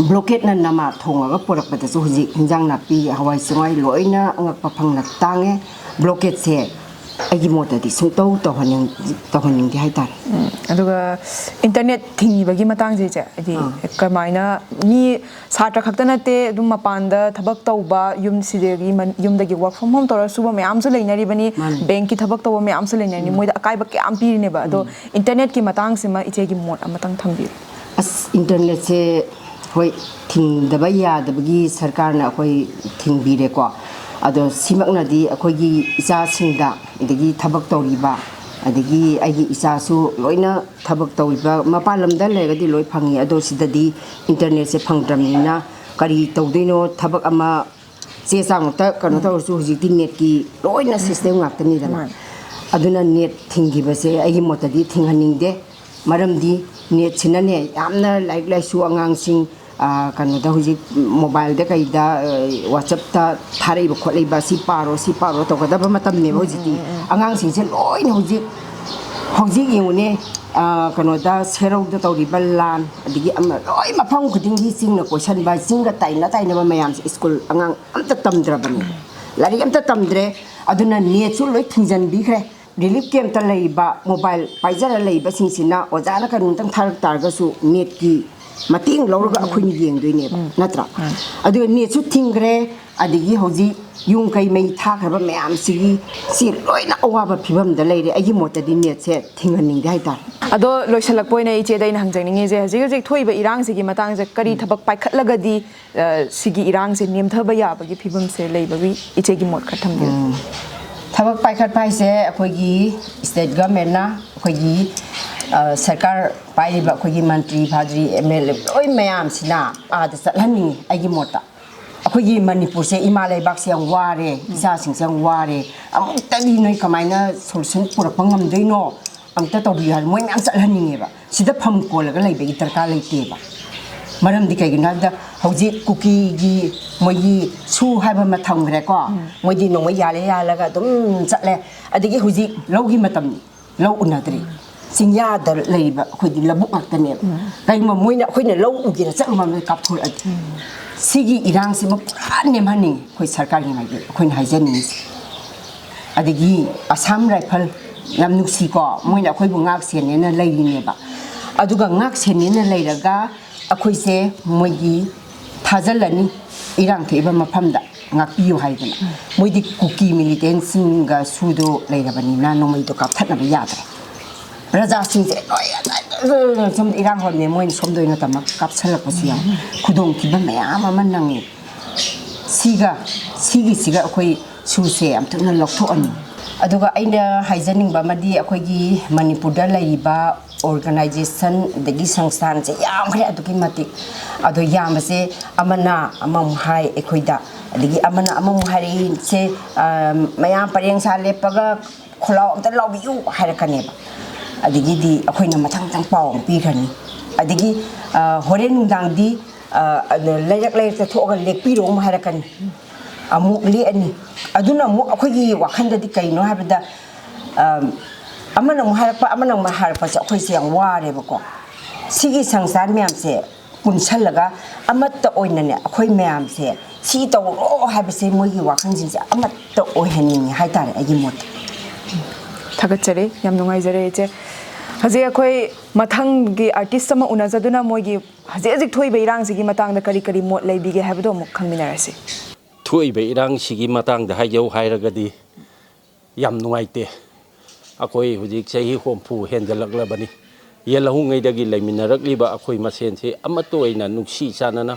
blockade ꯅ ꯅꯃꯥ ꯊꯣꯡꯉꯒ ꯄꯨꯔꯛꯄꯗꯁꯨ ꯍꯧꯖꯤꯛ ꯍꯤꯟꯖꯥꯡ ꯅꯥꯄꯤ, ꯍꯋꯥꯏ ꯆꯦꯡꯋꯥꯏ ꯂꯣꯏꯅ ꯑꯉꯛꯄ ꯐꯪꯅ ꯇꯥꯡꯉꯦ꯫ Blockade ꯁꯦ ꯑꯩꯒꯤ ꯃꯣꯠꯇꯗꯤ ꯁꯨꯡꯇꯧ ꯇꯧꯍꯟꯅꯤꯡ-, ꯇꯧꯍꯟꯅꯤꯡꯗꯦ ꯍꯥꯏꯇꯥꯔꯦ꯫ ꯑꯗꯨꯒ internet ꯊꯤꯡꯉꯤꯕꯒꯤ ꯃꯇꯥꯡꯁꯦ, ꯏꯆꯦ, ꯍꯥꯏꯗꯤ ꯀꯃꯥꯏꯅ ꯃꯤ ꯁꯥꯇ꯭ꯔ ꯈꯛꯇ ꯅꯠꯇꯦ, ꯑꯗꯨꯝ ꯃꯄꯥꯟꯗ ꯊꯕꯛ ꯇꯧꯕ, ꯌꯨꯝ ꯁꯤꯗꯒꯤ ꯃꯟ-, ꯌꯨꯝꯗꯒꯤ work from home ꯇꯧꯔꯒ ꯁꯨꯕ ꯃꯌꯥꯝꯁꯨ ꯂꯩꯅꯔꯤꯕꯅꯤ, ꯃꯥꯅꯤ꯫ Bank ꯀꯤ ꯊꯕꯛ ꯇꯧꯕ ꯃꯌꯥꯝꯁꯨ ꯂꯩꯅꯔꯤꯅꯤ, ꯃꯣꯏꯗ ꯑꯀꯥꯏꯕ ꯀꯌꯥꯝ ꯄꯤꯔꯤꯅꯦꯕ꯫ ꯑꯗꯣ internet ꯀꯤ ꯃꯇꯥꯡꯁꯤꯃ ꯏꯆꯦꯒꯤ ꯃꯣꯠ ꯑꯃꯇꯪ ꯊꯝꯕꯤꯌꯨ꯫ ꯑꯁ, internet ꯁꯦ ꯍꯣꯏ, ꯊꯤꯡꯗꯕ ꯌꯥꯗꯕꯒꯤ ꯁꯔꯀꯥꯔꯅ ꯑꯩꯈꯣꯏ ꯊꯤꯡꯕꯤꯔꯦꯀꯣ꯫ ꯑꯗꯣ ꯁꯤꯃꯛꯅꯗꯤ ꯑꯩꯈꯣꯏꯒꯤ ꯏꯆꯥꯁꯤꯡꯗ, ꯑꯗꯒꯤ ꯊꯕꯛ ꯇꯧꯔꯤꯕ, ꯑꯗꯒꯤ ꯑꯩꯒꯤ ꯏꯆꯥꯁꯨ ꯂꯣꯏꯅ ꯊꯕꯛ ꯇꯧꯔꯤꯕ, ꯃꯄꯥꯟ ꯂꯝꯗ ꯂꯩꯔꯒꯗꯤ ꯂꯣꯏ ꯐꯪꯉꯤ꯫ ꯑꯗꯣ ꯁꯤꯗꯗꯤ internet ꯁꯦ ꯐꯪꯗ꯭ꯔꯕꯅꯤꯅ ꯀꯔꯤ ꯇꯧꯗꯣꯏꯅꯣ? ꯊꯕꯛ ꯑꯃ ꯆꯦ ꯆꯥꯡꯃꯛꯇ ꯀꯩꯅꯣ ꯇꯧꯔꯁꯨ ꯍꯧꯖꯤꯛꯇꯤ net ꯀꯤ ꯂꯣꯏꯅ system ꯉꯥꯛꯇꯅꯤꯗꯅ꯫ ꯑꯗꯨꯅ net ꯊꯤꯡꯈꯤꯕꯁꯦ ꯑꯩꯒꯤ ꯃꯣꯠꯇꯗꯤ ꯊꯤꯡꯍꯟꯅꯤꯡꯗꯦ꯫ ꯃꯔꯝꯗꯤ net ꯁꯤꯅꯅꯦ ꯌꯥꯝꯅ ꯂꯥꯏꯔꯤꯛ ꯂꯥꯏꯁꯨ ꯑꯉꯥꯡꯁꯤꯡ, ꯑ, ꯀꯩꯅꯣꯗ ꯍꯧꯖꯤꯛ mobile ꯗ ꯀꯩꯗ, ꯑ, WhatsApp ꯇ ꯊꯥꯔꯛꯏꯕ ꯈꯣꯠꯂꯛꯏꯕ, ꯁꯤ ꯄꯥꯔꯣ, ꯁꯤ ꯄꯥꯔꯣ ꯇꯧꯒꯗꯕ ꯃꯇꯝꯅꯦꯕ ꯍꯧꯖꯤꯛꯇꯤ꯫ ꯑꯉꯥꯡꯁꯤꯡꯁꯦ ꯂꯣꯏꯅ ꯍꯧꯖꯤꯛ, ꯍꯧꯖꯤꯛ ꯌꯦꯡꯉꯨꯅꯦ, ꯑ, ꯀꯩꯅꯣꯗ ꯁꯦꯔꯧꯗ ꯇꯧꯔꯤꯕ ꯂꯥꯟ, ꯑꯗꯒꯤ ꯑꯃ ꯂꯣꯏ ꯃꯐꯝ ꯈꯨꯗꯤꯡꯒꯤ ꯆꯤꯡꯅ ꯀꯣꯏꯁꯟꯕ, ꯆꯤꯡꯒ ꯇꯥꯏꯅ ꯇꯥꯏꯅꯕ ꯃꯌꯥꯝꯁꯦ school ꯑꯉꯥꯡ ꯑꯝꯇ ꯇꯝꯗ꯭ꯔꯕꯅꯤ, ꯂꯥꯏꯔꯤꯛ ꯑꯝꯇ ꯇꯝꯗ꯭ꯔꯦ꯫ ꯑꯗꯨꯅ net ꯁꯨ ꯂꯣꯏ ꯊꯤꯡꯖꯤꯟꯕꯤꯈ꯭ꯔꯦ꯫ Relief camp ꯇ ꯂꯩꯔꯤꯕ mobile ꯄꯥꯏꯖꯔ ꯂꯩꯕꯁꯤꯡꯁꯤꯅ ꯑꯣꯖꯥꯅ ꯀꯩꯅꯣꯝꯇꯪ ꯊꯥꯔꯛ ꯇꯥꯔꯒꯁꯨ net ꯀꯤ ꯃꯇꯦꯡ ꯂꯧꯔꯒ ꯑꯩꯈꯣꯏꯅ ꯌꯦꯡꯗꯣꯏꯅꯦꯕ, ꯅꯠꯇ꯭ꯔꯥ? ꯑꯗꯨꯒ net ꯁꯨ ꯊꯤꯡꯈ꯭ꯔꯦ, ꯑꯗꯒꯤ ꯍꯧꯖꯤꯛ ꯌꯨꯝ ꯀꯩ ꯃꯩ ꯊꯥꯈ꯭ꯔꯕ ꯃꯌꯥꯝꯁꯤꯒꯤ, ꯁꯤ ꯂꯣꯏꯅ ꯑꯋꯥꯕ ꯐꯤꯕꯝꯗ ꯂꯩꯔꯦ꯫ ꯑꯩꯒꯤ ꯃꯣꯠꯇꯗꯤ net ꯁꯦ ꯊꯤꯡꯍꯟꯅꯤꯡꯗꯦ ꯍꯥꯏꯇꯥꯔꯦ꯫ ꯑꯗꯣ ꯂꯣꯏꯁꯤꯜꯂꯛꯄ ꯑꯣꯏꯅ ꯏꯆꯦꯗ ꯑꯩꯅ ꯍꯪꯖꯅꯤꯡꯉꯤꯁꯦ, ꯍꯧꯖꯤꯛ ꯍꯧꯖꯤꯛ ꯊꯣꯛꯏꯕ ꯏꯔꯥꯡꯁꯤꯒꯤ ꯃꯇꯥꯡꯁꯦ ꯀꯔꯤ ꯊꯕꯛ ꯄꯥꯏꯈꯠꯂꯒꯗꯤ, ꯑ, ꯁꯤꯒꯤ ꯏꯔꯥꯡꯁꯦ ꯅꯦꯝꯊꯕ ꯌꯥꯕꯒꯤ ꯐꯤꯕꯝꯁꯦ ꯂꯩꯕꯒꯤ ꯏꯆꯦꯒꯤ ꯃꯣꯠ ꯈꯔ ꯊꯝꯕꯤꯌꯨ꯫ ꯊꯕꯛ ꯄꯥꯏꯈꯠꯄ ꯍꯥꯏꯁꯦ ꯑꯩꯈꯣꯏꯒꯤ state government ꯅ, ꯑꯩꯈꯣꯏꯒꯤ, ꯑ, ꯁꯔꯀꯥꯔ ꯄꯥꯏꯔꯤꯕ ꯑꯩꯈꯣꯏꯒꯤ ꯃꯟꯇ꯭ꯔꯤ ꯐꯥꯗ꯭ꯔꯤ, MLA ꯂꯣꯏ ꯃꯌꯥꯝꯁꯤꯅ ꯑꯥꯗ ꯆꯠꯍꯟꯅꯤꯡꯉꯤ꯫ ꯑꯩꯒꯤ ꯃꯣꯠꯇ ꯑꯩꯈꯣꯏꯒꯤ ꯃꯅꯤꯄꯨꯔꯁꯦ, ꯏꯃꯥ ꯂꯩꯕꯥꯛꯁꯦ ꯌꯥꯝ ꯋꯥꯔꯦ, ꯏꯆꯥꯁꯤꯡꯁꯦ ꯌꯥꯝ ꯋꯥꯔꯦ, ꯑꯃꯨꯛꯇꯗꯤ ꯅꯣꯏ ꯀꯃꯥꯏꯅ solution ꯄꯨꯔꯛꯄ ꯉꯝꯗꯣꯏꯅꯣ? ꯑꯃꯨꯛꯇ ꯇꯧꯕꯤꯌꯨ ꯍꯥꯏꯅ ꯃꯣꯏ ꯃꯌꯥꯝ ꯆꯠꯍꯟꯅꯤꯡꯉꯦꯕ꯫ ꯁꯤꯗ ꯐꯝ ꯀꯣꯜꯂꯒ ꯂꯩꯕꯒꯤ ꯗꯔꯀꯥꯔ ꯂꯩꯇꯦꯕ꯫ ꯃꯔꯝꯗꯤ ꯀꯩꯒꯤꯅꯣ ꯍꯥꯏꯕꯗ, ꯍꯧꯖꯤꯛ ꯀꯨꯀꯤꯒꯤ ꯃꯣꯏꯒꯤ ꯁꯨ ꯍꯥꯏꯕ ꯑꯃ ꯊꯝꯈ꯭ꯔꯦꯀꯣ꯫ ꯃꯣꯏꯗꯤ ꯅꯣꯡꯃꯩ ꯌꯥꯜꯂꯦ ꯌꯥꯜꯂꯒ ꯑꯗꯨꯝ ꯆꯠꯂꯦ꯫ ꯑꯗꯒꯤ ꯍꯧꯖꯤꯛ ꯂꯧꯒꯤ ꯃꯇꯝꯅꯤ, ꯂꯧ ꯎꯅꯗ꯭ꯔꯤ꯫ ꯆꯤꯡꯌꯥꯗ ꯂꯩꯔꯤꯕ ꯑꯩꯈꯣꯏꯗꯤ ꯂꯧꯕꯨꯛ ꯉꯥꯛꯇꯅꯦꯕ꯫ ꯀꯩꯒꯨꯝꯕ ꯃꯣꯏꯅ ꯑꯩꯈꯣꯏꯅ ꯂꯧ ꯎꯒꯦꯅ ꯆꯠꯂꯨꯕ ꯃꯇꯝꯗ ꯀꯥꯞꯊꯣꯔꯛꯑꯗꯤ, ꯁꯤꯒꯤ ꯏꯔꯥꯡꯁꯤꯃ ꯄꯨꯔꯥ ꯅꯦꯝꯍꯟꯅꯤꯡꯉꯤ ꯑꯩꯈꯣꯏ ꯁꯔꯀꯥꯔꯒꯤ ꯃꯥꯏꯀꯩꯗ ꯑꯩꯈꯣꯏꯅ ꯍꯥꯏꯖꯅꯤꯡꯉꯤꯁꯦ꯫ ꯑꯗꯒꯤ ꯑꯁꯥꯝ ꯔꯥꯏꯐꯜ, ꯌꯥꯝ ꯅꯨꯡꯁꯤꯀꯣ, ꯃꯣꯏꯅ ꯑꯩꯈꯣꯏꯕꯨ ꯉꯥꯛ ꯁꯦꯟꯅꯦꯅ ꯂꯩꯔꯤꯅꯦꯕ꯫ ꯑꯗꯨꯒ ꯉꯥꯛ ꯁꯦꯟꯅꯦꯅ ꯂꯩꯔꯒ ꯑꯩꯈꯣꯏꯁꯦ ꯃꯣꯏꯒꯤ ꯊꯥꯖꯤꯜꯂꯅꯤ, ꯏꯔꯥꯡ ꯊꯣꯛꯏꯕ ꯃꯐꯝꯗ ꯉꯥꯛꯄꯤꯌꯨ ꯍꯥꯏꯗꯅ꯫ ꯃꯣꯏꯗꯤ ꯀꯨꯀꯤ ꯃꯤꯂꯤꯇꯦꯟꯁꯤꯡꯒ ꯁꯨꯗꯣ ꯂꯩꯔꯕꯅꯤꯅ ꯅꯣꯡꯃꯩꯗꯣ ꯀꯥꯞꯊꯠꯅꯕ ꯌꯥꯗ꯭ꯔꯦ꯫ ꯄ꯭ꯔꯖꯥꯁꯤꯡꯁꯦ ꯂꯣꯏ ꯁꯣꯝꯗ ꯏꯔꯥꯡ ꯍꯧꯔꯝꯃꯦ, ꯃꯣꯏꯅ ꯁꯣꯝꯗ ꯑꯣꯏꯅ ꯇꯝꯃꯛ ꯀꯥꯞꯁꯜꯂꯛꯄꯁꯨ ꯌꯥꯎꯏ꯫ ꯈꯨꯗꯣꯡꯊꯤꯕ ꯃꯌꯥꯝ ꯑꯃ ꯅꯪꯉꯤ꯫ ꯁꯤꯒ, ꯁꯤꯒꯤꯁꯤꯒ ꯑꯩꯈꯣꯏ ꯁꯨꯁꯦ ꯌꯥꯝ ꯊꯨꯅ ꯂꯧꯊꯣꯛꯍꯟꯅꯤꯡꯉꯤ꯫ ꯑꯗꯨꯒ ꯑꯩꯅ ꯍꯥꯏꯖꯅꯤꯡꯕ ꯑꯃꯗꯤ, ꯑꯩꯈꯣꯏꯒꯤ ꯃꯅꯤꯄꯨꯔꯗ ꯂꯩꯔꯤꯕ ꯑꯣꯔꯒꯅꯥꯏꯖꯦꯁꯟ ꯑꯗꯒꯤ ꯁꯪꯁꯊꯥꯟꯁꯦ ꯌꯥꯝꯈ꯭ꯔꯦ ꯑꯗꯨꯛꯀꯤ ꯃꯇꯤꯛ꯫ ꯑꯗꯣ ꯌꯥꯝꯕꯁꯦ, ꯑꯃꯅ ꯑꯃꯃꯨꯛ ꯍꯥꯏ ꯑꯩꯈꯣꯏꯗ, ꯑꯗꯒꯤ ꯑꯃꯅ ꯑꯃꯃꯨꯛ ꯍꯥꯏꯔꯛꯏꯁꯦ, ꯑ, ꯃꯌꯥꯝ ꯄꯔꯦꯡ ꯁꯥ ꯂꯦꯞꯄꯒ "ꯈꯣꯜꯂꯥꯎ ꯑꯝꯇ ꯂꯥꯎꯕꯤꯌꯨ" ꯍꯥꯏꯔꯛꯀꯅꯦꯕ꯫ ꯑꯗꯒꯤꯗꯤ ꯑꯩꯈꯣꯏꯅ ꯃꯊꯪ ꯃꯊꯪ ꯄꯥꯎ ꯑꯃ ꯄꯤꯈ꯭ꯔꯅꯤ꯫ ꯑꯗꯒꯤ, ꯑ, ꯍꯣꯔꯦꯟ ꯅꯨꯡꯗꯥꯡꯗꯤ, ꯑ, ꯑꯗ ꯂꯩꯔꯛ ꯂꯩꯔꯛꯇ ꯊꯣꯛꯑꯒ "ꯂꯦꯛꯄꯤꯔꯣ" ꯑꯃꯨꯛ ꯍꯥꯏꯔꯛꯀꯅꯤ꯫ ꯑꯃꯨꯛ ꯂꯦꯛꯑꯅꯤ꯫ ꯑꯗꯨꯅ ꯑꯃꯨꯛ ꯑꯩꯈꯣꯏꯒꯤ ꯋꯥꯈꯜꯗꯗꯤ ꯀꯩꯅꯣ ꯍꯥꯏꯕꯗ, ꯑ, ꯑꯃꯅ ꯑꯃꯨꯛ ꯍꯥꯏꯔꯛꯄ, ꯑꯃꯅ ꯑꯃꯨꯛ ꯍꯥꯏꯔꯛꯄꯁꯦ ꯑꯩꯈꯣꯏꯁꯦ ꯌꯥꯝ ꯋꯥꯔꯦꯕꯀꯣ꯫ ꯁꯤꯒꯤ ꯁꯪꯁꯊꯥꯟ ꯃꯌꯥꯝꯁꯦ ꯄꯨꯟꯁꯜꯂꯒ ꯑꯃꯠꯇ ꯑꯣꯏꯅꯅꯦ, ꯑꯩꯈꯣꯏ ꯃꯌꯥꯝꯁꯦ ꯁꯤ ꯇꯧꯔꯣ ꯍꯥꯏꯕꯁꯦ ꯃꯣꯏꯒꯤ ꯋꯥꯈꯜꯁꯤꯡꯁꯦ ꯑꯃꯠꯇ ꯑꯣꯏꯍꯟꯅꯤꯡꯉꯤ ꯍꯥꯏꯇꯥꯔꯦ, ꯑꯩꯒꯤ ꯃꯣꯠꯇ꯫ ꯊꯥꯒꯠꯆꯔꯤ, ꯌꯥꯝ ꯅꯨꯡꯉꯥꯏꯖꯔꯦ ꯏꯆꯦ꯫ ꯍꯧꯖꯤꯛ ꯑꯩꯈꯣꯏ ꯃꯊꯪꯒꯤ ꯑꯥꯔꯇꯤꯁ ꯑꯃ ꯎꯅꯖꯗꯨꯅ ꯃꯣꯏꯒꯤ ꯍꯧꯖꯤꯛ ꯍꯧꯖꯤꯛ ꯊꯣꯛꯏꯕ ꯏꯔꯥꯡꯁꯤꯒꯤ ꯃꯇꯥꯡꯗ ꯀꯔꯤ ꯀꯔꯤ ꯃꯣꯠ ꯂꯩꯕꯤꯒꯦ ꯍꯥꯏꯕꯗꯣ ꯑꯃꯨꯛ ꯈꯪꯃꯤꯟꯅꯔꯁꯤ꯫ ꯊꯣꯛꯏꯕ ꯏꯔꯥꯡꯁꯤꯒꯤ ꯃꯇꯥꯡꯗ ꯍꯥꯏꯖꯧ ꯍꯥꯏꯔꯒꯗꯤ, ꯌꯥꯝ ꯅꯨꯡꯉꯥꯏꯇꯦ꯫ ꯑꯩꯈꯣꯏ ꯍꯧꯖꯤꯛ ꯆꯍꯤ ꯍꯨꯝꯐꯨ ꯍꯦꯟꯖꯜꯂꯛꯂꯕꯅꯤ꯫ ꯌꯦꯜꯍꯧꯉꯩꯗꯒꯤ ꯂꯩꯃꯤꯟꯅꯔꯛꯂꯤꯕ ꯑꯩꯈꯣꯏ ꯃꯁꯦꯟꯁꯤ ꯑꯃꯠꯇ ꯑꯣꯏꯅ ꯅꯨꯡꯁꯤ ꯆꯥꯟꯅꯅ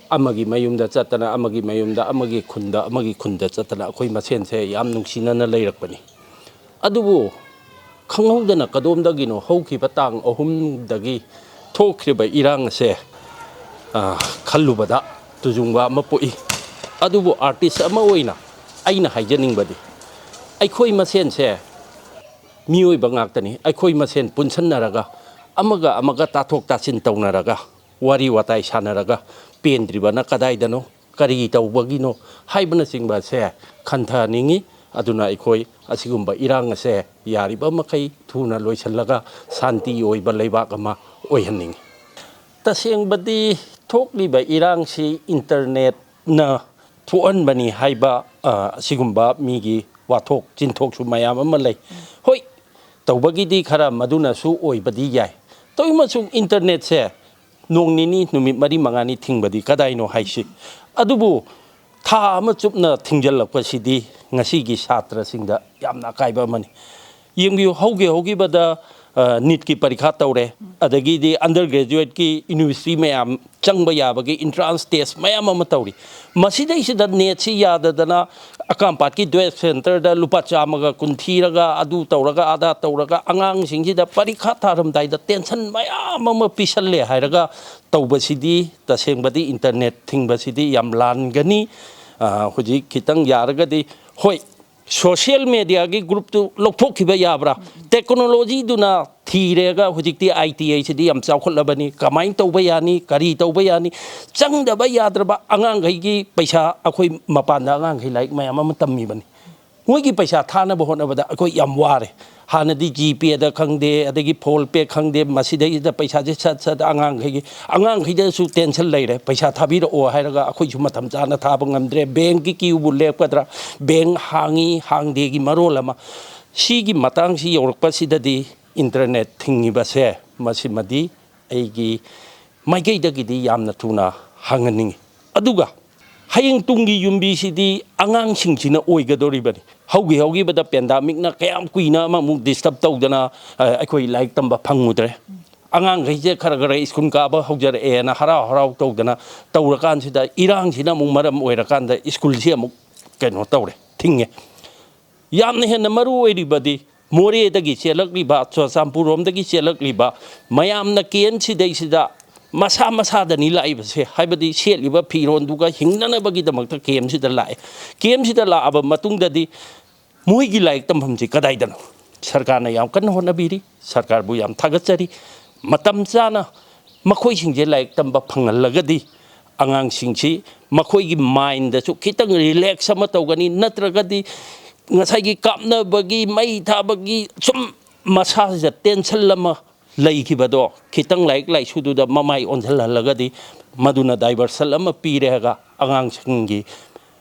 ꯑꯃꯒꯤ ꯃꯌꯨꯝꯗ ꯆꯠꯇꯅ, ꯑꯃꯒꯤ ꯃꯌꯨꯝꯗ, ꯑꯃꯒꯤ ꯈꯨꯟꯗ, ꯑꯃꯒꯤ ꯈꯨꯟꯗ ꯆꯠꯇꯅ ꯑꯩꯈꯣꯏ ꯃꯁꯦꯟꯁꯦ ꯌꯥꯝ ꯅꯨꯡꯁꯤꯅꯅ ꯂꯩꯔꯛꯄꯅꯤ꯫ ꯑꯗꯨꯕꯨ ꯈꯪꯍꯧꯗꯅ ꯀꯗꯣꯝꯗꯒꯤꯅꯣ ꯍꯧꯈꯤꯕ ꯇꯥꯡ ꯑꯍꯨꯝꯗꯒꯤ ꯊꯣꯛꯈ꯭ꯔꯤꯕ ꯏꯔꯥꯡ ꯑꯁꯦ, ꯑ, ꯈꯜꯂꯨꯕꯗ ꯇꯨꯖꯨꯡꯕ ꯑꯃ ꯄꯣꯛꯏ꯫ ꯑꯗꯨꯕꯨ ꯑꯥꯔꯇꯤꯁ ꯑꯃ ꯑꯣꯏꯅ ꯑꯩꯅ ꯍꯥꯏꯖꯅꯤꯡꯕꯗꯤ, ꯑꯩꯈꯣꯏ ꯃꯁꯦꯟꯁꯦ ꯃꯤꯑꯣꯏꯕ ꯉꯥꯛꯇꯅꯤ꯫ ꯑꯩꯈꯣꯏ ꯃꯁꯦꯟ ꯄꯨꯟꯁꯟꯅꯔꯒ, ꯑꯃꯒ ꯑꯃꯒ ꯇꯥꯊꯣꯛ ꯇꯥꯁꯤꯟ ꯇꯧꯅꯔꯒ, ꯋꯥꯔꯤ ꯋꯥꯇꯥꯏ ꯁꯥꯟꯅꯔꯒ ꯄꯦꯟꯗ꯭ꯔꯤꯕꯅ ꯀꯗꯥꯏꯗꯅꯣ, ꯀꯔꯤ ꯇꯧꯕꯒꯤꯅꯣ ꯍꯥꯏꯕꯅꯆꯤꯡꯕ ꯑꯁꯦ ꯈꯟꯊꯍꯟꯅꯤꯡꯏ꯫ ꯑꯗꯨꯅ ꯑꯩꯈꯣꯏ ꯑꯁꯤꯒꯨꯝꯕ ꯏꯔꯥꯡ ꯑꯁꯦ ꯌꯥꯔꯤꯕ ꯃꯈꯩ ꯊꯨꯅ ꯂꯣꯏꯁꯤꯜꯂꯒ ꯁꯥꯟꯇꯤ ꯑꯣꯏꯕ ꯂꯩꯕꯥꯛ ꯑꯃ ꯑꯣꯏꯍꯟꯅꯤꯡꯏ꯫ ꯇꯁꯦꯡꯕꯗꯤ ꯊꯣꯛꯂꯤꯕ ꯏꯔꯥꯡꯁꯤ ꯏꯟꯇꯔꯅꯦꯠꯅ ꯊꯣꯛꯍꯟꯕꯅꯤ ꯍꯥꯏꯕ, ꯑ, ꯑꯁꯤꯒꯨꯝꯕ ꯃꯤꯒꯤ ꯋꯥꯊꯣꯛ ꯆꯤꯟꯊꯣꯛꯁꯨ ꯃꯌꯥꯝ ꯑꯃ ꯂꯩ꯫ ꯍꯣꯏ, ꯇꯧꯕꯒꯤꯗꯤ ꯈꯔ ꯃꯗꯨꯅꯁꯨ ꯑꯣꯏꯕꯗꯤ ꯌꯥꯏ꯫ ꯇꯧꯏꯃꯁꯨꯡ ꯏꯟꯇꯔꯅꯦꯠꯁꯦ ꯅꯣꯡ ꯅꯤꯅꯤ, ꯅꯨꯃꯤꯠ ꯃꯔꯤ ꯃꯉꯥꯅꯤ ꯊꯤꯡꯕꯗꯤ ꯀꯗꯥꯏꯅꯣ ꯍꯥꯏꯁꯤ꯫ ꯑꯗꯨꯕꯨ ꯊꯥ ꯑꯃ ꯆꯨꯞꯅ ꯊꯤꯡꯖꯤꯜꯂꯛꯄꯁꯤꯗꯤ ꯉꯁꯤꯒꯤ ꯁꯥꯇ꯭ꯔꯁꯤꯡꯗ ꯌꯥꯝꯅ ꯑꯀꯥꯏꯕ ꯑꯃꯅꯤ꯫ ꯌꯦꯡꯕꯤꯌꯨ, ꯍꯧꯒꯤ ꯍꯧꯈꯤꯕꯗ, ꯑ, ꯅꯤꯠꯀꯤ ꯄꯔꯤꯈꯥ ꯇꯧꯔꯦ, ꯑꯗꯒꯤꯗꯤ ꯑꯟꯗꯔ ꯒ꯭ꯔꯦꯖꯨꯋꯦꯠꯀꯤ ꯌꯨꯅꯤꯚꯔꯁꯤꯇꯤ ꯃꯌꯥꯝ ꯆꯪꯕ ꯌꯥꯕꯒꯤ ꯏꯟꯇ꯭ꯔꯥꯟꯁ ꯇꯦꯁ ꯃꯌꯥꯝ ꯑꯃ ꯇꯧꯔꯤ꯫ ꯃꯁꯤꯗꯩꯁꯤꯗ ꯅꯦꯠꯁꯤ ꯌꯥꯗꯗꯅ ꯑꯀꯥꯝꯄꯥꯠꯀꯤ ꯗ꯭ꯋꯦꯠ ꯁꯦꯟꯇꯔꯗ ꯂꯨꯄꯥ ꯆꯥꯝꯃꯒ ꯀꯨꯟ ꯊꯤꯔꯒ, ꯑꯗꯨ ꯇꯧꯔꯒ, ꯑꯗꯥ ꯇꯧꯔꯒ, ꯑꯉꯥꯡꯁꯤꯡꯁꯤꯗ ꯄꯔꯤꯈꯥ ꯊꯥꯔꯝꯗꯥꯏꯗ ꯇꯦꯟꯁꯟ ꯃꯌꯥꯝ ꯑꯃ ꯄꯤꯁꯜꯂꯦ ꯍꯥꯏꯔꯒ ꯇꯧꯕꯁꯤꯗꯤ, ꯇꯁꯦꯡꯕꯗꯤ ꯏꯟꯇꯔꯅꯦꯠ ꯊꯤꯡꯕꯁꯤꯗꯤ ꯌꯥꯝ ꯂꯥꯟꯒꯅꯤ꯫ ꯑ, ꯍꯧꯖꯤꯛ ꯈꯤꯇꯪ ꯌꯥꯔꯒꯗꯤ, ꯍꯣꯏ, ꯁꯣꯁꯤꯌꯦꯜ ꯃꯦꯗꯤꯌꯥꯒꯤ ꯒ꯭ꯔꯨꯞꯇꯨ ꯂꯧꯊꯣꯛꯈꯤꯕ ꯌꯥꯕ꯭ꯔꯥ? ꯇꯦꯛꯅꯣꯂꯣꯖꯤꯗꯨꯅ ꯊꯤꯔꯦꯒ ꯍꯧꯖꯤꯛꯇꯤ ꯑꯥꯏ ꯇꯤ ꯑꯥꯏꯁꯤꯗꯤ ꯌꯥꯝ ꯆꯥꯎꯈꯠꯂꯕꯅꯤ꯫ ꯀꯃꯥꯏꯅ ꯇꯧꯕ ꯌꯥꯅꯤ? ꯀꯔꯤ ꯇꯧꯕ ꯌꯥꯅꯤ? ꯆꯪꯗꯕ ꯌꯥꯗ꯭ꯔꯕ ꯑꯉꯥꯡꯈꯩꯒꯤ ꯄꯩꯁꯥ ꯑꯩꯈꯣꯏ ꯃꯄꯥꯟꯗ ꯑꯉꯥꯡꯈꯩ ꯂꯥꯏꯔꯤꯛ ꯃꯌꯥꯝ ꯑꯃ ꯇꯝꯃꯤꯕꯅꯤ꯫ ꯃꯣꯏꯒꯤ ꯄꯩꯁꯥ ꯊꯥꯅꯕ ꯍꯣꯠꯅꯕꯗ ꯑꯩꯈꯣꯏ ꯌꯥꯝ ꯋꯥꯔꯦ꯫ ꯍꯥꯟꯅꯗꯤ ꯖꯤ ꯄꯦꯗ ꯈꯪꯗꯦ, ꯑꯗꯒꯤ ꯐꯣꯟ ꯄꯦ ꯈꯪꯗꯦ, ꯃꯁꯤꯗꯩꯁꯤꯗ ꯄꯩꯁꯥꯁꯦ ꯁꯠ ꯁꯠ ꯑꯉꯥꯡꯈꯩꯒꯤ, ꯑꯉꯥꯡꯈꯩꯗꯁꯨ ꯇꯦꯟꯁꯟ ꯂꯩꯔꯦ꯫ ꯄꯩꯁꯥ ꯊꯥꯕꯤꯔꯛꯑꯣ ꯍꯥꯏꯔꯒ ꯑꯩꯈꯣꯏꯁꯨ ꯃꯇꯝ ꯆꯥꯅ ꯊꯥꯕ ꯉꯝꯗ꯭ꯔꯦ꯫ ꯕꯦꯡꯛꯀꯤ ꯀ꯭ꯌꯨꯕꯨ ꯂꯦꯞꯀꯗ꯭ꯔꯥ? ꯕꯦꯡꯛ ꯍꯥꯡꯉꯤ ꯍꯥꯡꯗꯦꯒꯤ ꯃꯔꯣꯜ ꯑꯃ꯫ ꯁꯤꯒꯤ ꯃꯇꯥꯡꯁꯤ ꯌꯧꯔꯛꯄꯁꯤꯗꯗꯤ ꯏꯟꯇꯔꯅꯦꯠ ꯊꯤꯡꯉꯤꯕꯁꯦ, ꯃꯁꯤꯃꯗꯤ ꯑꯩꯒꯤ ꯃꯥꯏꯀꯩꯗꯒꯤꯗꯤ ꯌꯥꯝꯅ ꯊꯨꯅ ꯍꯪꯍꯟꯅꯤꯡꯉꯤ꯫ ꯑꯗꯨꯒ ꯍꯌꯦꯡ ꯇꯨꯡꯒꯤ ꯌꯨꯝꯕꯤꯁꯤꯗꯤ ꯑꯉꯥꯡꯁꯤꯡꯁꯤꯅ ꯑꯣꯏꯒꯗꯧꯔꯤꯕꯅꯤ꯫ ꯍꯧꯈꯤ ꯍꯧꯈꯤꯕꯗ ꯄꯦꯟꯗꯥꯃꯤꯛꯅ ꯀꯌꯥꯝ ꯀꯨꯏꯅ ꯑꯃꯃꯨꯛ ꯗꯤꯁꯇꯔꯕ ꯇꯧꯗꯅ, ꯑ, ꯑꯩꯈꯣꯏ ꯂꯥꯏꯔꯤꯛ ꯇꯝꯕ ꯐꯪꯉꯨꯗ꯭ꯔꯦ꯫ ꯑꯉꯥꯡꯈꯩꯁꯦ ꯈꯔ ꯈꯔ ꯁ꯭ꯀꯨꯜ ꯀꯥꯕ ꯍꯧꯖꯔꯛꯑꯦꯅ ꯍꯔꯥꯎ ꯍꯔꯥꯎ ꯇꯧꯗꯅ ꯇꯧꯔꯀꯥꯟꯁꯤꯗ, ꯏꯔꯥꯡꯁꯤꯅ ꯑꯃꯨꯛ ꯃꯔꯝ ꯑꯣꯏꯔꯀꯥꯟꯗ ꯁ꯭ꯀꯨꯜꯁꯤ ꯑꯃꯨꯛ ꯀꯩꯅꯣ ꯇꯧꯔꯦ, ꯊꯤꯡꯉꯦ꯫ ꯌꯥꯝꯅ ꯍꯦꯟꯅ ꯃꯔꯨ ꯑꯣꯏꯔꯤꯕꯗꯤ ꯃꯣꯔꯦꯗꯒꯤ ꯆꯦꯜꯂꯛꯂꯤꯕ, ꯆꯨꯔꯆꯥꯟꯄꯨꯔ ꯔꯣꯝꯗꯒꯤ ꯆꯦꯜꯂꯛꯂꯤꯕ ꯃꯌꯥꯝꯅ ꯀꯦꯝꯁꯤꯗꯩꯁꯤꯗ ꯃꯁꯥ ꯃꯁꯥꯗꯅꯤ ꯂꯥꯛꯏꯕꯁꯦ, ꯍꯥꯏꯕꯗꯤ ꯁꯦꯠꯂꯤꯕ ꯐꯤꯔꯣꯟꯗꯨꯒ ꯍꯤꯡꯅꯅꯕꯒꯤꯗꯃꯛꯇ ꯀꯦꯝꯁꯤꯗ ꯂꯥꯛꯑꯦ꯫ ꯀꯦꯝꯁꯤꯗ ꯂꯥꯛꯑꯕ ꯃꯇꯨꯡꯗꯗꯤ ꯃꯣꯏꯒꯤ ꯂꯥꯏꯔꯤꯛ ꯇꯝꯐꯝꯁꯤ ꯀꯗꯥꯏꯗꯅꯣ? ꯁꯔꯀꯥꯔꯅ ꯌꯥꯝ ꯀꯟꯅ ꯍꯣꯠꯅꯕꯤꯔꯤ, ꯁꯔꯀꯥꯔꯕꯨ ꯌꯥꯝ ꯊꯥꯒꯠꯆꯔꯤ꯫ ꯃꯇꯝ ꯆꯥꯅ ꯃꯈꯣꯏꯁꯤꯡꯁꯦ ꯂꯥꯏꯔꯤꯛ ꯇꯝꯕ ꯐꯪꯍꯜꯂꯒꯗꯤ ꯑꯉꯥꯡꯁꯤꯡꯁꯤ ꯃꯈꯣꯏꯒꯤ ꯃꯥꯏꯟꯗꯁꯨ ꯈꯤꯇꯪ ꯔꯤꯂꯦꯛꯁ ꯑꯃ ꯇꯧꯒꯅꯤ, ꯅꯠꯇ꯭ꯔꯒꯗꯤ ꯉꯁꯥꯏꯒꯤ ꯀꯥꯞꯅꯕꯒꯤ, ꯃꯩ ꯊꯥꯕꯒꯤ ꯁꯨꯝ ꯃꯁꯥꯁꯤꯗ ꯇꯦꯟꯁꯟ ꯑꯃ ꯂꯩꯈꯤꯕꯗꯣ ꯈꯤꯇꯪ ꯂꯥꯏꯔꯤꯛ ꯂꯥꯏꯁꯨꯗꯨꯗ ꯃꯃꯥꯏ ꯑꯣꯟꯁꯤꯜꯍꯜꯂꯒꯗꯤ ꯃꯗꯨꯅ ꯗꯥꯏꯚꯔꯁꯟ ꯑꯃ ꯄꯤꯔꯦꯒ ꯑꯉꯥꯡꯁꯤꯡꯒꯤ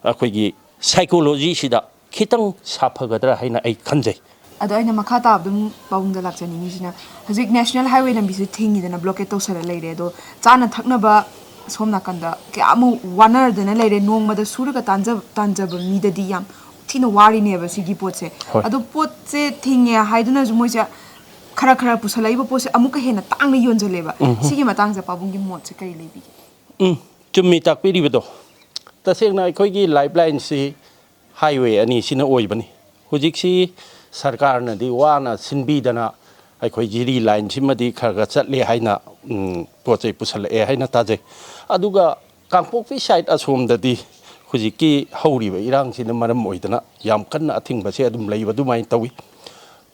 ꯑꯩꯈꯣꯏꯒꯤ ꯁꯥꯏꯀꯣꯂꯣꯖꯤꯁꯤꯗ ꯈꯤꯇꯪ ꯁꯥꯐꯒꯗ꯭ꯔꯥ ꯍꯥꯏꯅ ꯑꯩ ꯈꯟꯖꯩ꯫ ꯑꯗꯣ ꯑꯩꯅ ꯃꯈꯥ ꯇꯥꯕꯗ ꯑꯃꯨꯛ ꯄꯥꯕꯨꯡꯗ ꯂꯥꯛꯆꯅꯤꯡꯉꯤꯁꯤꯅ, ꯍꯧꯖꯤꯛ ꯅꯦꯁꯅꯦꯜ ꯍꯥꯏꯋꯦ ꯂꯝꯕꯤꯁꯦ ꯊꯤꯡꯉꯤꯗꯅ, ꯕ꯭ꯂꯣꯀꯦꯠ ꯇꯧꯁꯜꯂ ꯂꯩꯔꯦ꯫ ꯑꯗꯣ ꯆꯥꯅ ꯊꯛꯅꯕ ꯁꯣꯝ ꯅꯥꯀꯟꯗ ꯀꯌꯥꯃꯨꯛ ꯋꯥꯅꯔꯗꯅ ꯂꯩꯔꯦ, ꯅꯣꯡꯃꯗ ꯁꯨꯔꯒ ꯇꯥꯟꯖ- ꯇꯥꯟꯖꯕ ꯃꯤꯗꯗꯤ ꯌꯥꯝ ꯊꯤꯅ ꯋꯥꯔꯤꯅꯦꯕ ꯁꯤꯒꯤ ꯄꯣꯠꯁꯦ꯫ ꯍꯣꯏ꯫ ꯑꯗꯣ ꯄꯣꯠꯁꯦ ꯊꯤꯡꯉꯦ ꯍꯥꯏꯗꯨꯅꯁꯨ ꯃꯣꯏꯁꯦ ꯈꯔ ꯈꯔ ꯄꯨꯁꯜꯂꯛꯏꯕ ꯄꯣꯠꯁꯦ ꯑꯃꯨꯛꯀ ꯍꯦꯟꯅ ꯇꯥꯡꯅ ꯌꯣꯟꯖꯜꯂꯦꯕ꯫ ꯁꯤꯒꯤ ꯃꯇꯥꯡꯁꯦ ꯄꯥꯕꯨꯡꯒꯤ ꯃꯣꯠꯁꯦ ꯀꯔꯤ ꯂꯩꯕꯤꯒꯦ? ꯎꯝ, ꯆꯨꯝꯃꯤ ꯇꯥꯛꯄꯤꯔꯤꯕꯗꯣ꯫ ꯇꯁꯦꯡꯅ ꯑꯩꯈꯣꯏꯒꯤ ꯂꯥꯏꯐ ꯂꯥꯏꯟꯁꯤ ꯍꯥꯏꯋꯦ ꯑꯅꯤꯁꯤꯅ ꯑꯣꯏꯕꯅꯤ꯫ ꯍꯧꯖꯤꯛꯁꯤ ꯁꯔꯀꯥꯔꯅꯗꯤ ꯋꯥꯅ ꯁꯤꯟꯕꯤꯗꯅ ꯑꯩꯈꯣꯏ ꯖꯤꯔꯤ ꯂꯥꯏꯟꯁꯤꯃꯗꯤ ꯈꯔ ꯈꯔ ꯆꯠꯂꯦ ꯍꯥꯏꯅ, ꯎꯝ, ꯄꯣꯠ ꯆꯩ ꯄꯨꯁꯜꯂꯛꯑꯦ ꯍꯥꯏꯅ ꯇꯥꯖꯩ꯫ ꯑꯗꯨꯒ ꯀꯥꯡꯄꯣꯛꯄꯤ ꯁꯥꯏꯠ ꯑꯁꯣꯝꯗꯗꯤ ꯍꯧꯖꯤꯛꯀꯤ ꯍꯧꯔꯤꯕ ꯏꯔꯥꯡꯁꯤꯅ ꯃꯔꯝ ꯑꯣꯏꯗꯅ ꯌꯥꯝ ꯀꯟꯅ ꯑꯊꯤꯡꯕꯁꯦ ꯑꯗꯨꯝ ꯂꯩꯕ ꯑꯗꯨꯃꯥꯏꯅ ꯇꯧꯏ꯫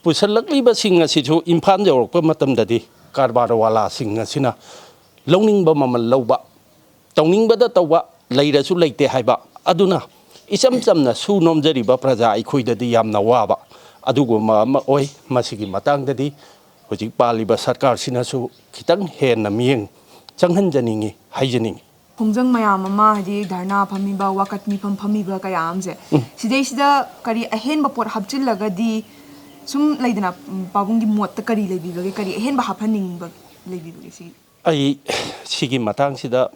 ꯄꯨꯁꯜꯂꯛꯂꯤꯕꯁꯤꯡ ꯑꯁꯤꯁꯨ ꯏꯝꯐꯥꯜ ꯌꯧꯔꯛꯄ ꯃꯇꯝꯗꯗꯤ ꯀꯔꯕꯥꯔ ꯋꯥꯂꯥꯁꯤꯡ ꯑꯁꯤꯅ ꯂꯧꯅꯤꯡꯕ ꯃꯃꯜ ꯂꯧꯕ, ꯇꯧꯅꯤꯡꯕꯗ ꯇꯧꯕ, ꯂꯩꯔꯁꯨ ꯂꯩꯇꯦ ꯍꯥꯏꯕ꯫ ꯑꯗꯨꯅ ꯏꯆꯝ ꯆꯝꯅ ꯁꯨ ꯅꯣꯝꯖꯔꯤꯕ ꯄ꯭ꯔꯖꯥ ꯑꯩꯈꯣꯏꯗꯗꯤ ꯌꯥꯝꯅ ꯋꯥꯕ ꯑꯗꯨꯒꯨꯝꯕ ꯑꯃ ꯑꯣꯏ꯫ ꯃꯁꯤꯒꯤ ꯃꯇꯥꯡꯗꯗꯤ ꯍꯧꯖꯤꯛ ꯄꯥꯜꯂꯤꯕ ꯁꯔꯀꯥꯔꯁꯤꯅꯁꯨ ꯈꯤꯇꯪ ꯍꯦꯟꯅ ꯃꯤꯠꯌꯦꯡ ꯆꯪꯍꯟꯖꯅꯤꯡꯉꯤ, ꯍꯥꯏꯖꯅꯤꯡꯉꯤ꯫ ꯈꯣꯡꯖꯪ ꯃꯌꯥꯝ ꯑꯃ, ꯍꯥꯏꯗꯤ ꯙꯔꯅꯥ ꯐꯝꯃꯤꯕ, ꯋꯥꯀꯠ ꯃꯤꯐꯝ ꯐꯝꯃꯤꯕ ꯀꯌꯥ ꯑꯃꯁꯦ, ꯁꯤꯗꯩꯁꯤꯗ ꯀꯔꯤ ꯑꯍꯦꯟꯕ ꯄꯣꯠ ꯍꯥꯞꯆꯤꯜꯂꯒꯗꯤ ꯁꯨꯝ ꯂꯩꯗꯅ, ꯎꯝ, ꯄꯥꯕꯨꯡꯒꯤ ꯃꯣꯠꯇ ꯀꯔꯤ ꯂꯩꯕꯤꯕꯒꯦ, ꯀꯔꯤ ꯑꯍꯦꯟꯕ ꯍꯥꯞꯍꯟꯅꯤꯡꯕ ꯂꯩꯕꯤꯕꯒꯦ ꯁꯤ? ꯑꯩ ꯁꯤꯒꯤ ꯃꯇꯥꯡꯁꯤꯗ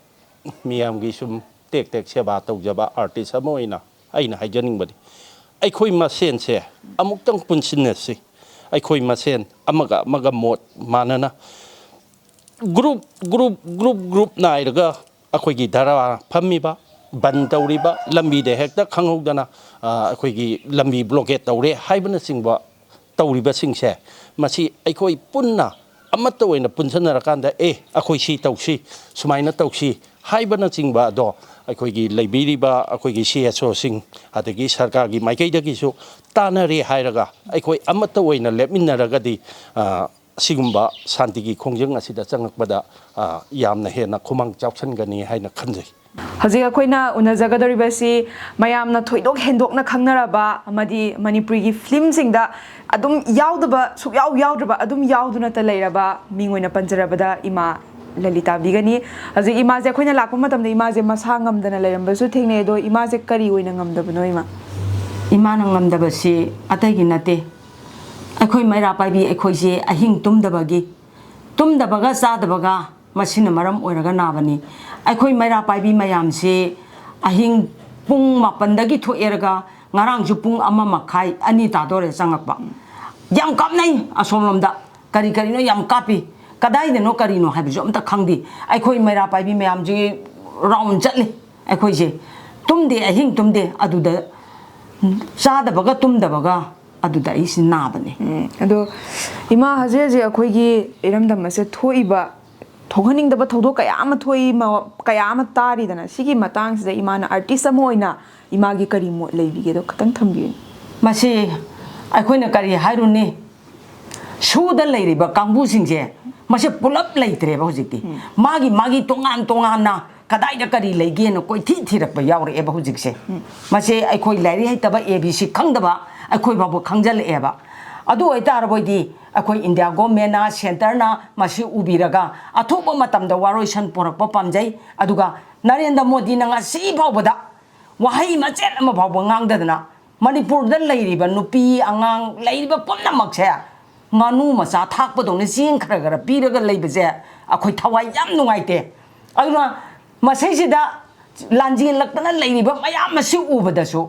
ꯃꯤꯌꯥꯝꯒꯤ ꯁꯨꯝ ꯇꯦꯛ ꯇꯦꯛ ꯁꯦꯕꯥ ꯇꯧꯖꯕ ꯑꯥꯔꯇꯤꯁ ꯑꯃ ꯑꯣꯏꯅ ꯑꯩꯅ ꯍꯥꯏꯖꯅꯤꯡꯕꯗꯤ, ꯑꯩꯈꯣꯏ ꯃꯁꯦꯟꯁꯦ ꯑꯃꯨꯛꯇꯪ ꯄꯨꯟꯁꯤꯟꯅꯁꯤ꯫ ꯑꯩꯈꯣꯏ ꯃꯁꯦꯟ ꯑꯃꯒ ꯑꯃꯒ ꯃꯣꯠ ꯃꯥꯟꯅꯅ ꯒ꯭ꯔꯨꯞ ꯒ꯭ꯔꯨꯞ ꯒ꯭ꯔꯨꯞ ꯒ꯭ꯔꯨꯞ ꯅꯥꯏꯔꯒ ꯑꯩꯈꯣꯏꯒꯤ ꯙꯔꯅꯥ ꯐꯝꯃꯤꯕ, ꯕꯟ ꯇꯧꯔꯤꯕ, ꯂꯝꯕꯤꯗ ꯍꯦꯛꯇ ꯈꯪꯍꯧꯗꯅ, ꯑ, ꯑꯩꯈꯣꯏꯒꯤ ꯂꯝꯕꯤ ꯕ꯭ꯂꯣꯀꯦꯠ ꯇꯧꯔꯦ ꯍꯥꯏꯕꯅꯆꯤꯡꯕ ꯇꯧꯔꯤꯕꯁꯤꯡꯁꯦ, ꯃꯁꯤ ꯑꯩꯈꯣꯏ ꯄꯨꯟꯅ ꯑꯃꯠꯇ ꯑꯣꯏꯅ ꯄꯨꯟꯁꯤꯟꯅꯔꯀꯥꯟꯗ, "ꯑꯦ, ꯑꯩꯈꯣꯏ ꯁꯤ ꯇꯧꯁꯤ, ꯁꯨꯃꯥꯏꯅ ꯇꯧꯁꯤ" ꯍꯥꯏꯕꯅꯆꯤꯡꯕ ꯑꯗꯣ ꯑꯩꯈꯣꯏꯒꯤ ꯂꯩꯕꯤꯔꯤꯕ ꯑꯩꯈꯣꯏꯒꯤ ꯁꯤ ꯑꯦꯁ ꯑꯣꯁꯤꯡ ꯑꯗꯒꯤ ꯁꯔꯀꯥꯔꯒꯤ ꯃꯥꯏꯀꯩꯗꯒꯤꯁꯨ ꯇꯥꯟꯅꯔꯦ ꯍꯥꯏꯔꯒ ꯑꯩꯈꯣꯏ ꯑꯃꯠꯇ ꯑꯣꯏꯅ ꯂꯦꯞꯃꯤꯟꯅꯔꯒꯗꯤ, ꯑ, ꯑꯁꯤꯒꯨꯝꯕ ꯁꯥꯟꯇꯤꯒꯤ ꯈꯣꯡꯖꯪ ꯑꯁꯤꯗ ꯆꯪꯂꯛꯄꯗ, ꯑ, ꯌꯥꯝꯅ ꯍꯦꯟꯅ ꯈꯨꯃꯥꯡ ꯆꯥꯎꯁꯟꯒꯅꯤ ꯍꯥꯏꯅ ꯈꯟꯖꯩ꯫ ꯍꯧꯖꯤꯛ ꯑꯩꯈꯣꯏꯅ ꯎꯅꯖꯒꯗꯧꯔꯤꯕꯁꯤ ꯃꯌꯥꯝꯅ ꯊꯣꯏꯗꯣꯛ ꯍꯦꯟꯗꯣꯛꯅ ꯈꯪꯅꯔꯕ ꯑꯃꯗꯤ ꯃꯅꯤꯄꯨꯔꯤꯒꯤ ꯐꯤꯂꯝꯁꯤꯡꯗ ꯑꯗꯨꯝ ꯌꯥꯎꯗꯕ, ꯁꯨꯛꯌꯥꯎ ꯌꯥꯎꯗ꯭ꯔꯕ, ꯑꯗꯨꯝ ꯌꯥꯎꯗꯨꯅꯇ ꯂꯩꯔꯕ ꯃꯤꯡ ꯑꯣꯏꯅ ꯄꯟꯖꯔꯕꯗ ꯏꯃꯥ ꯂꯂꯤꯇꯥꯕꯤꯒꯅꯤ꯫ ꯍꯧꯖꯤꯛ ꯏꯃꯥꯁꯦ ꯑꯩꯈꯣꯏꯅ ꯂꯥꯛꯄ ꯃꯇꯝꯗ ꯏꯃꯥꯁꯦ ꯃꯁꯥ ꯉꯝꯗꯅ ꯂꯩꯔꯝꯕꯁꯨ ꯊꯦꯡꯅꯩ꯫ ꯑꯗꯣ ꯏꯃꯥꯁꯦ ꯀꯔꯤ ꯑꯣꯏꯅ ꯉꯝꯗꯕꯅꯣ, ꯏꯃꯥ? ꯏꯃꯥꯅ ꯉꯝꯗꯕꯁꯤ ꯑꯇꯩꯒꯤ ꯅꯠꯇꯦ꯫ ꯑꯩꯈꯣꯏ ꯃꯩꯔꯥ ꯄꯥꯏꯕꯤ ꯑꯩꯈꯣꯏꯁꯦ ꯑꯍꯤꯡ ꯇꯨꯝꯗꯕꯒꯤ, ꯇꯨꯝꯗꯕꯒ ꯆꯥꯗꯕꯒ ꯃꯁꯤꯅ ꯃꯔꯝ ꯑꯣꯏꯔꯒ ꯅꯥꯕꯅꯤ꯫ ꯑꯩꯈꯣꯏ ꯃꯩꯔꯥ ꯄꯥꯏꯕꯤ ꯃꯌꯥꯝꯁꯤ ꯑꯍꯤꯡ ꯄꯨꯡ ꯃꯥꯄꯟꯗꯒꯤ ꯊꯣꯛꯑꯦꯔꯒ ꯉꯔꯥꯡꯁꯨ ꯄꯨꯡ ꯑꯃ ꯃꯈꯥꯏ, ꯑꯅꯤ ꯇꯥꯗꯣꯔꯦ ꯆꯪꯉꯛꯄ꯫ ꯌꯥꯝ ꯀꯥꯞꯅꯩ ꯑꯁꯣꯝꯂꯣꯝꯗ꯫ ꯀꯔꯤ ꯀꯔꯤꯅꯣ ꯌꯥꯝ ꯀꯥꯞꯄꯤ꯫ ꯀꯗꯥꯏꯗꯅꯣ ꯀꯔꯤꯅꯣ ꯍꯥꯏꯕꯁꯨ ꯑꯝꯇ ꯈꯪꯗꯦ꯫ ꯑꯩꯈꯣꯏ ꯃꯩꯔꯥ ꯄꯥꯏꯕꯤ ꯃꯌꯥꯝꯁꯤ ꯔꯥꯎꯟ ꯆꯠꯂꯤ꯫ ꯑꯩꯈꯣꯏꯁꯦ ꯇꯨꯝꯗꯦ, ꯑꯍꯤꯡ ꯇꯨꯝꯗꯦ꯫ ꯑꯗꯨꯗ ꯆꯥꯗꯕꯒ ꯇꯨꯝꯗꯕꯒ ꯑꯗꯨꯗ ꯑꯩꯁꯤ ꯅꯥꯕꯅꯦ꯫ ꯑꯗꯣ ꯏꯃꯥ, ꯍꯧꯖꯤꯛ ꯍꯧꯖꯤꯛ ꯑꯩꯈꯣꯏꯒꯤ ꯏꯔꯝꯗꯝ ꯑꯁꯦ ꯊꯣꯛꯏꯕ, ꯊꯣꯛꯍꯟꯅꯤꯡꯗꯕ ꯊꯧꯗꯣꯛ ꯀꯌꯥ ꯑꯃ ꯊꯣꯛꯏ, ꯃ-, ꯀꯌꯥ ꯑꯃ ꯇꯥꯔꯤꯗꯅ, ꯁꯤꯒꯤ ꯃꯇꯥꯡꯁꯤꯗ ꯏꯃꯥꯅ ꯑꯥꯔꯇꯤꯁ ꯑꯃ ꯑꯣꯏꯅ ꯏꯃꯥꯒꯤ ꯀꯔꯤ ꯃꯣꯠ ꯂꯩꯕꯤꯒꯦꯗꯣ ꯈꯇꯪ ꯊꯝꯕꯤꯌꯨꯅꯦ꯫ ꯃꯁꯤ ꯑꯩꯈꯣꯏꯅ ꯀꯔꯤ ꯍꯥꯏꯔꯨꯅꯤ? ꯁꯨꯗ ꯂꯩꯔꯤꯕ ꯀꯥꯡꯕꯨꯁꯤꯡꯁꯦ ꯃꯁꯤ ꯄꯨꯂꯞ ꯂꯩꯇ꯭ꯔꯦꯕ ꯍꯧꯖꯤꯛꯇꯤ꯫ ꯃꯥꯒꯤ ꯃꯥꯒꯤ ꯇꯣꯉꯥꯟ ꯇꯣꯉꯥꯟꯅ ꯀꯗꯥꯏꯗ ꯀꯔꯤ ꯂꯩꯒꯦꯅ ꯀꯣꯏꯊꯤ ꯊꯤꯔꯛꯄ ꯌꯥꯎꯔꯛꯑꯦꯕ ꯍꯧꯖꯤꯛꯁꯦ꯫ ꯃꯁꯤ ꯑꯩꯈꯣꯏ ꯂꯥꯏꯔꯤꯛ ꯍꯩꯇꯕ, ꯑꯦ ꯕꯤ ꯁꯤ ꯈꯪꯗꯕ ꯑꯩꯈꯣꯏ ꯐꯥꯎꯕ ꯈꯪꯖꯜꯂꯛꯑꯦꯕ꯫ ꯑꯗꯨ ꯑꯣꯏꯇꯥꯔꯕꯣꯏꯗꯤ ꯑꯩꯈꯣꯏ ꯏꯟꯗꯤꯌꯥ ꯒꯣꯔꯃꯦꯟꯅ, ꯁꯦꯟꯇꯔꯅ ꯃꯁꯤ ꯎꯕꯤꯔꯒ ꯑꯊꯨꯕ ꯃꯇꯝꯗ ꯋꯥꯔꯣꯏꯁꯟ ꯄꯨꯔꯛꯄ ꯄꯥꯝꯖꯩ꯫ ꯑꯗꯨꯒ ꯅꯔꯦꯟꯗ꯭ꯔ ꯃꯣꯗꯤꯅ ꯉꯁꯤ ꯐꯥꯎꯕꯗ ꯋꯥꯍꯩ ꯃꯆꯦꯠ ꯑꯃ ꯐꯥꯎꯕ ꯉꯥꯡꯗꯗꯅ ꯃꯅꯤꯄꯨꯔꯗ ꯂꯩꯔꯤꯕ ꯅꯨꯄꯤ ꯑꯉꯥꯡ ꯂꯩꯔꯤꯕ ꯄꯨꯝꯅꯃꯛꯁꯦ ꯉꯥꯅꯨ ꯃꯆꯥ ꯊꯥꯛꯄꯗꯧꯅ ꯆꯦꯡ ꯈꯔ ꯈꯔ ꯄꯤꯔꯒ ꯂꯩꯕꯁꯦ ꯑꯩꯈꯣꯏ ꯊꯋꯥꯏ ꯌꯥꯝ ꯅꯨꯡꯉꯥꯏꯇꯦ꯫ ꯑꯗꯨꯅ ꯃꯁꯤꯁꯤꯗ ꯂꯥꯟꯖꯦꯜꯂꯛꯇꯅ ꯂꯩꯔꯤꯕ ꯃꯌꯥꯝ ꯑꯁꯤ ꯎꯕꯗꯁꯨ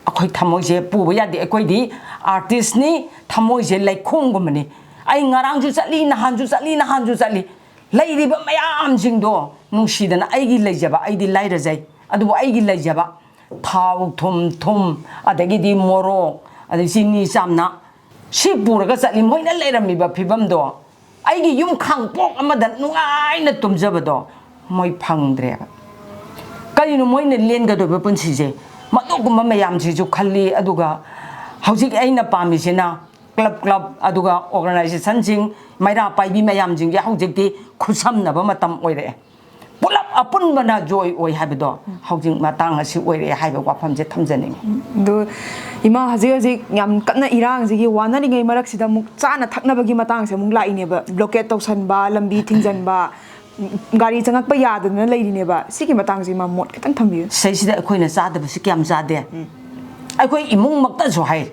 ꯑꯩꯈꯣꯏ ꯊꯃꯣꯏꯁꯦ ꯄꯨꯕ ꯌꯥꯗꯦ꯫ ꯑꯩꯈꯣꯏꯗꯤ ꯑꯥꯔꯇꯤꯁꯅꯤ, ꯊꯃꯣꯏꯁꯦ ꯂꯩꯈꯣꯝꯒꯨꯝꯕꯅꯤ꯫ ꯑꯩ ꯉꯔꯥꯡꯁꯨ ꯆꯠꯂꯤ, ꯅꯍꯥꯟꯁꯨ ꯆꯠꯂꯤ, ꯅꯍꯥꯟꯁꯨ ꯆꯠꯂꯤ꯫ ꯂꯩꯔꯤꯕ ꯃꯌꯥꯝꯁꯤꯡꯗꯣ ꯅꯨꯡꯁꯤꯗꯅ, ꯑꯩꯒꯤ ꯂꯩꯖꯕ, ꯑꯩꯗꯤ ꯂꯥꯏꯔꯖꯩ, ꯑꯗꯨꯕꯨ ꯑꯩꯒꯤ ꯂꯩꯖꯕ ꯊꯥꯎ, ꯊꯨꯝ, ꯊꯨꯝ, ꯑꯗꯒꯤꯗꯤ ꯃꯣꯔꯣꯛ, ꯑꯗꯩ ꯆꯤꯅꯤ, ꯆꯥꯝꯅ, ꯁꯤ ꯄꯨꯔꯒ ꯆꯠꯂꯤ꯫ ꯃꯣꯏꯅ ꯂꯩꯔꯝꯃꯤꯕ ꯐꯤꯕꯝꯗꯣ, ꯑꯩꯒꯤ ꯌꯨꯝ ꯈꯥꯡꯄꯣꯛ ꯑꯃꯗ ꯅꯨꯡꯉꯥꯏꯅ ꯇꯨꯝꯖꯕꯗꯣ ꯃꯣꯏ ꯐꯪꯗ꯭ꯔꯦꯕ꯫ ꯀꯔꯤꯅꯣ ꯃꯣꯏꯅ ꯂꯦꯟꯒꯗꯣꯏꯕ ꯄꯨꯟꯁꯤꯁꯦ? ꯃꯗꯨꯒꯨꯝꯕ ꯃꯌꯥꯝꯁꯤꯁꯨ ꯈꯜꯂꯤ꯫ ꯑꯗꯨꯒ ꯍꯧꯖꯤꯛ ꯑꯩꯅ ꯄꯥꯝꯃꯤꯁꯤꯅ ꯀ꯭ꯂꯕ ꯀ꯭ꯂꯕ ꯑꯗꯨꯒ ꯑꯣꯔꯒꯅꯥꯏꯖꯦꯁꯟꯁꯤꯡ, ꯃꯩꯔꯥ ꯄꯥꯏꯕꯤ ꯃꯌꯥꯝꯁꯤꯡꯁꯦ ꯍꯧꯖꯤꯛꯇꯤ ꯈꯨꯠꯁꯝꯅꯕ ꯃꯇꯝ ꯑꯣꯏꯔꯛꯑꯦ꯫ ꯄꯨꯂꯞ ꯑꯄꯨꯟꯕꯅ ꯖꯣꯏ ꯑꯣꯏ ꯍꯥꯏꯕꯗꯣ ꯍꯧꯖꯤꯛ ꯃꯇꯥꯡ ꯑꯁꯤ ꯑꯣꯏꯔꯛꯑꯦ ꯍꯥꯏꯕ ꯋꯥꯐꯝꯁꯦ ꯊꯝꯖꯅꯤꯡꯉꯤ꯫ ꯑꯗꯨ ꯏꯃꯥ, ꯍꯧꯖꯤꯛ ꯍꯧꯖꯤꯛ ꯌꯥꯝ ꯀꯟꯅ ꯏꯔꯥꯡꯁꯤꯒꯤ ꯋꯥꯅꯔꯤꯉꯩ ꯃꯔꯛꯁꯤꯗ ꯑꯃꯨꯛ ꯆꯥꯅ ꯊꯛꯅꯕꯒꯤ ꯃꯇꯥꯡꯁꯦ ꯑꯃꯨꯛ ꯂꯥꯛꯏꯅꯦꯕ꯫ ꯕ꯭ꯂꯣꯀꯦꯠ ꯇꯧꯁꯟꯕ, ꯂꯝꯕꯤ ꯊꯤꯡꯖꯟꯕ, ꯒꯥꯔꯤ ꯆꯪꯉꯛꯄ ꯌꯥꯗꯗꯅ ꯂꯩꯔꯤꯅꯦꯕ꯫ ꯁꯤꯒꯤ ꯃꯇꯥꯡꯁꯦ ꯏꯃꯥ ꯃꯣꯠ ꯈꯤꯇꯪ ꯊꯝꯕꯤꯌꯨ꯫ ꯁꯤꯗꯩꯁꯤꯗ ꯑꯩꯈꯣꯏꯅ ꯆꯥꯗꯕꯁꯤ ꯀꯌꯥꯝ ꯆꯥꯗꯦ? ꯑꯩꯈꯣꯏ ꯏꯃꯨꯡꯃꯛꯇꯁꯨ ꯍꯥꯏ꯫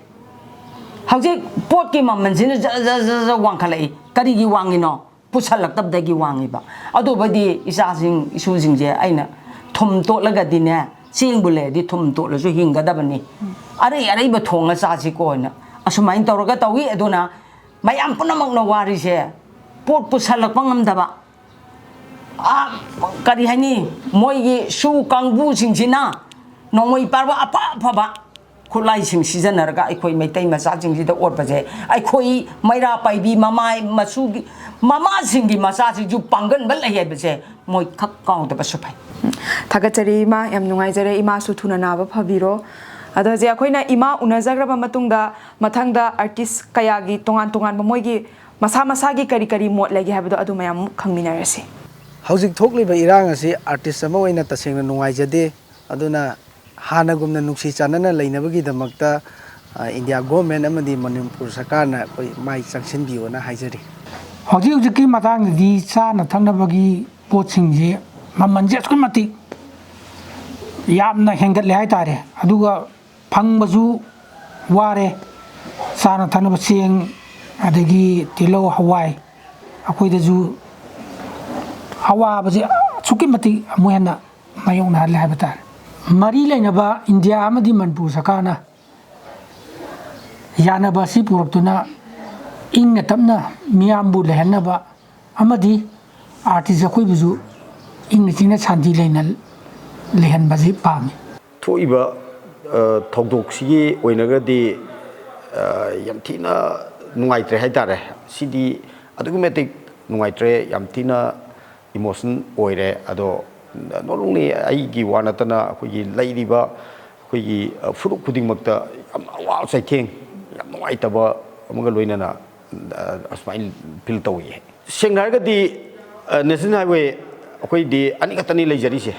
ꯍꯧꯖꯤꯛ ꯄꯣꯠꯀꯤ ꯃꯃꯜꯁꯤꯅ ꯖ ꯖ ꯖ ꯖ ꯋꯥꯡꯈꯠꯂꯛꯏ꯫ ꯀꯔꯤꯒꯤ ꯋꯥꯡꯉꯤꯅꯣ? ꯄꯨꯁꯜꯂꯛꯇꯕꯗꯒꯤ ꯋꯥꯡꯉꯤꯕ꯫ ꯑꯗꯨꯕꯨꯗꯤ ꯏꯆꯥꯁꯤꯡ ꯏꯁꯨꯁꯤꯡꯁꯦ ꯑꯩꯅ ꯊꯨꯝ ꯇꯣꯠꯂꯒꯗꯤꯅꯦ, ꯆꯦꯡꯕꯨ ꯂꯩꯔꯗꯤ ꯊꯨꯝ ꯇꯣꯠꯂꯁꯨ ꯍꯤꯡꯒꯗꯕꯅꯤ꯫ ꯑꯔꯩ ꯑꯔꯩꯕ ꯊꯣꯡꯉ ꯆꯥꯁꯤꯀꯣꯅ ꯑꯁꯨꯃꯥꯏꯅ ꯇꯧꯔꯒ ꯇꯧꯏ꯫ ꯑꯗꯨꯅ ꯃꯌꯥꯝ ꯄꯨꯝꯅꯃꯛꯅ ꯋꯥꯔꯤꯁꯦ ꯄꯣꯠ ꯄꯨꯁꯜꯂꯛꯄ ꯉꯝꯗꯕ, ꯑꯥ, ꯀꯔꯤ ꯍꯥꯏꯅꯤ, ꯃꯣꯏꯒꯤ ꯁꯨ ꯀꯥꯡꯕꯨꯁꯤꯡꯁꯤꯅ ꯅꯣꯡꯃꯩ ꯄꯥꯏꯕ ꯑꯐ ꯑꯐꯕ ꯈꯨꯠꯂꯥꯏꯁꯤꯡ ꯁꯤꯖꯤꯟꯅꯔꯒ ꯑꯩꯈꯣꯏ ꯃꯩꯇꯩ ꯃꯆꯥꯁꯤꯡꯁꯤꯗ ꯑꯣꯠꯄꯁꯦ, ꯑꯩꯈꯣꯏ ꯃꯩꯔꯥ ꯄꯥꯏꯕꯤ ꯃꯃꯥ ꯃꯁꯨꯒꯤ, ꯃꯃꯥꯁꯤꯡꯒꯤ ꯃꯆꯥꯁꯤꯡꯁꯨ ꯄꯥꯡꯒꯟꯕ ꯂꯩ ꯍꯥꯏꯕꯁꯦ ꯃꯣꯏ ꯈꯛ ꯀꯥꯎꯗꯕꯁꯨ ꯐꯩ꯫ ꯊꯥꯒꯠꯆꯔꯤ ꯏꯃꯥ, ꯌꯥꯝ ꯅꯨꯡꯉꯥꯏꯖꯔꯦ꯫ ꯏꯃꯥꯁꯨ ꯊꯨꯅ ꯅꯥꯕ ꯐꯕꯤꯔꯣ꯫ ꯑꯗꯣ ꯍꯧꯖꯤꯛ ꯑꯩꯈꯣꯏꯅ ꯏꯃꯥ ꯎꯅꯖꯈ꯭ꯔꯕ ꯃꯇꯨꯡꯗ, ꯃꯊꯪꯗ ꯑꯥꯔꯇꯤꯁ ꯀꯌꯥꯒꯤ ꯇꯣꯉꯥꯟ ꯇꯣꯉꯥꯟꯕ ꯃꯣꯏꯒꯤ ꯃꯁꯥ ꯃꯁꯥꯒꯤ ꯀꯔꯤ ꯀꯔꯤ ꯃꯣꯠ ꯂꯩꯒꯦ ꯍꯥꯏꯕꯗꯣ ꯑꯗꯨ ꯃꯌꯥꯝ ꯑꯃꯨꯛ ꯈꯪꯃꯤꯟꯅꯔꯁꯤ꯫ ꯍꯧꯖꯤꯛ ꯊꯣꯛꯂꯤꯕ ꯏꯔꯥꯡ ꯑꯁꯤ ꯑꯥꯔꯇꯤꯁ ꯑꯃ ꯑꯣꯏꯅ ꯇꯁꯦꯡꯅ ꯅꯨꯡꯉꯥꯏꯖꯗꯦ꯫ ꯑꯗꯨꯅ ꯍꯥꯟꯅꯒꯨꯝꯅ ꯅꯨꯡꯁꯤ ꯆꯥꯟꯅꯅ ꯂꯩꯅꯕꯒꯤꯗꯃꯛꯇ, ꯑ, ꯏꯟꯗꯤꯌꯥ ꯒꯣꯔꯃꯦꯟ ꯑꯃꯗꯤ ꯃꯅꯤꯄꯨꯔ ꯁꯔꯀꯥꯔꯅ ꯑꯩꯈꯣꯏ ꯃꯥꯏ ꯆꯪꯁꯤꯟꯕꯤꯌꯣꯅ ꯍꯥꯏꯖꯔꯤ꯫ ꯍꯧꯖꯤꯛ ꯍꯧꯖꯤꯛꯀꯤ ꯃꯇꯥꯡꯗꯗꯤ ꯆꯥꯅ ꯊꯛꯅꯕꯒꯤ ꯄꯣꯠꯁꯤꯡꯁꯦ ꯃꯃꯜꯁꯦ ꯑꯁꯨꯛꯀꯤ ꯃꯇꯤꯛ ꯌꯥꯝꯅ ꯍꯦꯟꯒꯠꯂꯦ ꯍꯥꯏꯇꯥꯔꯦ꯫ ꯑꯗꯨꯒ ꯐꯪꯕꯁꯨ ꯋꯥꯔꯦ꯫ ꯆꯥꯅ ꯊꯛꯅꯕ ꯆꯦꯡ, ꯑꯗꯒꯤ ꯇꯤꯜꯍꯧ, ꯍꯋꯥꯏ, ꯑꯩꯈꯣꯏꯗꯁꯨ ꯑꯋꯥꯕꯁꯦ ꯑꯁꯨꯛꯀꯤ ꯃꯇꯤꯛ ꯑꯃꯨꯛ ꯍꯦꯟꯅ ꯃꯥꯌꯣꯛꯅꯍꯜꯂꯦ ꯍꯥꯏꯕ ꯇꯥꯔꯦ꯫ ꯃꯔꯤ ꯂꯩꯅꯕ ꯏꯟꯗꯤꯌꯥ ꯑꯃꯗꯤ ꯃꯅꯤꯄꯨꯔ ꯁꯔꯀꯥꯔꯅ ꯌꯥꯅꯕ ꯑꯁꯤ ꯄꯨꯔꯛꯇꯨꯅ ꯏꯪꯅ ꯇꯞꯅ ꯃꯤꯌꯥꯝꯕꯨ ꯂꯩꯍꯟꯅꯕ ꯑꯃꯗꯤ ꯑꯥꯔꯇꯤꯁ ꯑꯩꯈꯣꯏꯕꯨꯁꯨ ꯏꯪꯅ ꯆꯤꯛꯅ ꯁꯥꯟꯇꯤ ꯂꯩꯅ ꯂꯩꯍꯟꯕꯁꯤ ꯄꯥꯝꯃꯤ꯫ ꯊꯣꯛꯏꯕ, ꯑ, ꯊꯧꯗꯣꯛꯁꯤꯒꯤ ꯑꯣꯏꯅꯒꯗꯤ, ꯑ, ꯌꯥꯝ ꯊꯤꯅ ꯅꯨꯡꯉꯥꯏꯇ꯭ꯔꯦ ꯍꯥꯏꯇꯥꯔꯦ꯫ ꯁꯤꯗꯤ ꯑꯗꯨꯛꯀꯤ ꯃꯇꯤꯛ ꯅꯨꯡꯉꯥꯏꯇ꯭ꯔꯦ, ꯌꯥꯝ ꯊꯤꯅ emotion ꯑꯣꯏꯔꯦ꯫ ꯑꯗꯣ not only ꯑꯩꯒꯤ ꯋꯥ ꯅꯠꯇꯅ ꯑꯩꯈꯣꯏꯒꯤ ꯂꯩꯔꯤꯕ ꯑꯩꯈꯣꯏꯒꯤ, ꯑ, ꯐꯨꯔꯨꯞ ꯈꯨꯗꯤꯡꯃꯛꯇ ꯌꯥꯝ ꯑꯋꯥ ꯆꯩꯊꯦꯡ, ꯌꯥꯝ ꯅꯨꯡꯉꯥꯏꯇꯕ ꯑꯃꯒ ꯂꯣꯏꯅꯅ, ꯑ, ꯑꯁꯨꯃꯥꯏꯅ ꯐꯤꯜ ꯇꯧꯏ꯫ ꯁꯦꯡꯅ ꯍꯥꯏꯔꯒꯗꯤ, ꯑ, ꯅꯦꯁꯅꯦꯜ ꯍꯥꯏꯋꯦ ꯑꯩꯈꯣꯏꯗꯤ ꯑꯅꯤꯈꯛꯇꯅꯤ ꯂꯩꯖꯔꯤꯁꯦ,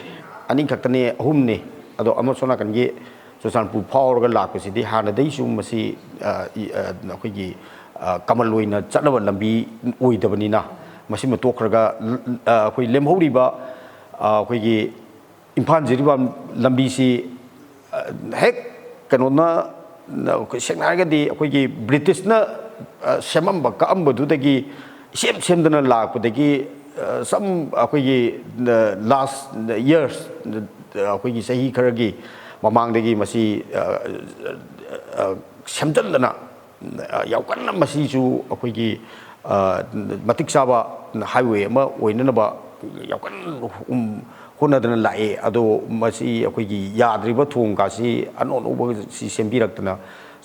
ꯑꯅꯤꯈꯛꯇꯅꯤ, ꯑꯍꯨꯝꯅꯤ꯫ ꯑꯗꯣ ꯑꯃ ꯁꯣꯝ ꯅꯥꯀꯟꯒꯤ ꯆꯨꯔꯆꯥꯟꯄꯨꯔ ꯐꯥꯎꯔꯒ ꯂꯥꯛꯄꯁꯤꯗꯤ ꯍꯥꯟꯅꯗꯒꯤꯁꯨ ꯃꯁꯤ, ꯑ, ꯏ-, ꯑ, ꯑꯩꯈꯣꯏꯒꯤ, ꯑ, ꯀꯃꯜ ꯑꯣꯏꯅ ꯆꯠꯅꯕ ꯂꯝꯕꯤ ꯑꯣꯏꯗꯕꯅꯤꯅ, ꯃꯁꯤꯃ ꯇꯣꯛꯈ꯭ꯔꯒ, ꯂ-, ꯑ, ꯑꯩꯈꯣꯏ ꯂꯦꯝꯍꯧꯔꯤꯕ, ꯑ, ꯑꯩꯈꯣꯏꯒꯤ ꯏꯝꯐꯥꯜ ꯖꯤꯔꯤꯕꯥꯝ ꯂꯝꯕꯤꯁꯤ, ꯑ, ꯍꯦꯛ ꯀꯩꯅꯣꯅ, ꯑ, ꯑꯩꯈꯣꯏ ꯁꯦꯡꯅ ꯍꯥꯏꯔꯒꯗꯤ ꯑꯩꯈꯣꯏꯒꯤ ꯕ꯭ꯔꯤꯇꯤꯁꯅ, ꯑ, ꯁꯦꯝꯃꯝꯕ ꯀꯛꯑꯝꯕꯗꯨꯗꯒꯤ ꯁꯦꯝ ꯁꯦꯝꯗꯅ ꯂꯥꯛꯄꯗꯒꯤ, ꯑ, ꯁꯝ ꯑꯩꯈꯣꯏꯒꯤ, ꯑ, ꯂꯥꯁ ꯌꯔꯁ, ꯑ, ꯑꯩꯈꯣꯏꯒꯤ ꯆꯍꯤ ꯈꯔꯒꯤ ꯃꯃꯥꯡꯗꯒꯤ ꯃꯁꯤ, ꯑ, ꯑ, ꯑ, ꯁꯦꯝꯖꯤꯟꯗꯅ, ꯑ, ꯌꯥꯝ ꯀꯟꯅ ꯃꯁꯤꯁꯨ ꯑꯩꯈꯣꯏꯒꯤ, ꯑ, ꯃꯇꯤꯛ ꯆꯥꯕ ꯍꯥꯏꯋꯦ ꯑꯃ ꯑꯣꯏꯅꯅꯕ ꯌꯥꯝ ꯀꯟꯅ ꯍꯣꯠꯅꯗꯅ ꯂꯥꯛꯑꯦ꯫ ꯑꯗꯣ ꯃꯁꯤ ꯑꯩꯈꯣꯏꯒꯤ ꯌꯥꯗ꯭ꯔꯤꯕ ꯊꯣꯡꯒꯁꯤ ꯑꯅꯧ ꯑꯅꯧꯕ ꯁꯤ ꯁꯦꯝꯕꯤꯔꯛꯇꯅ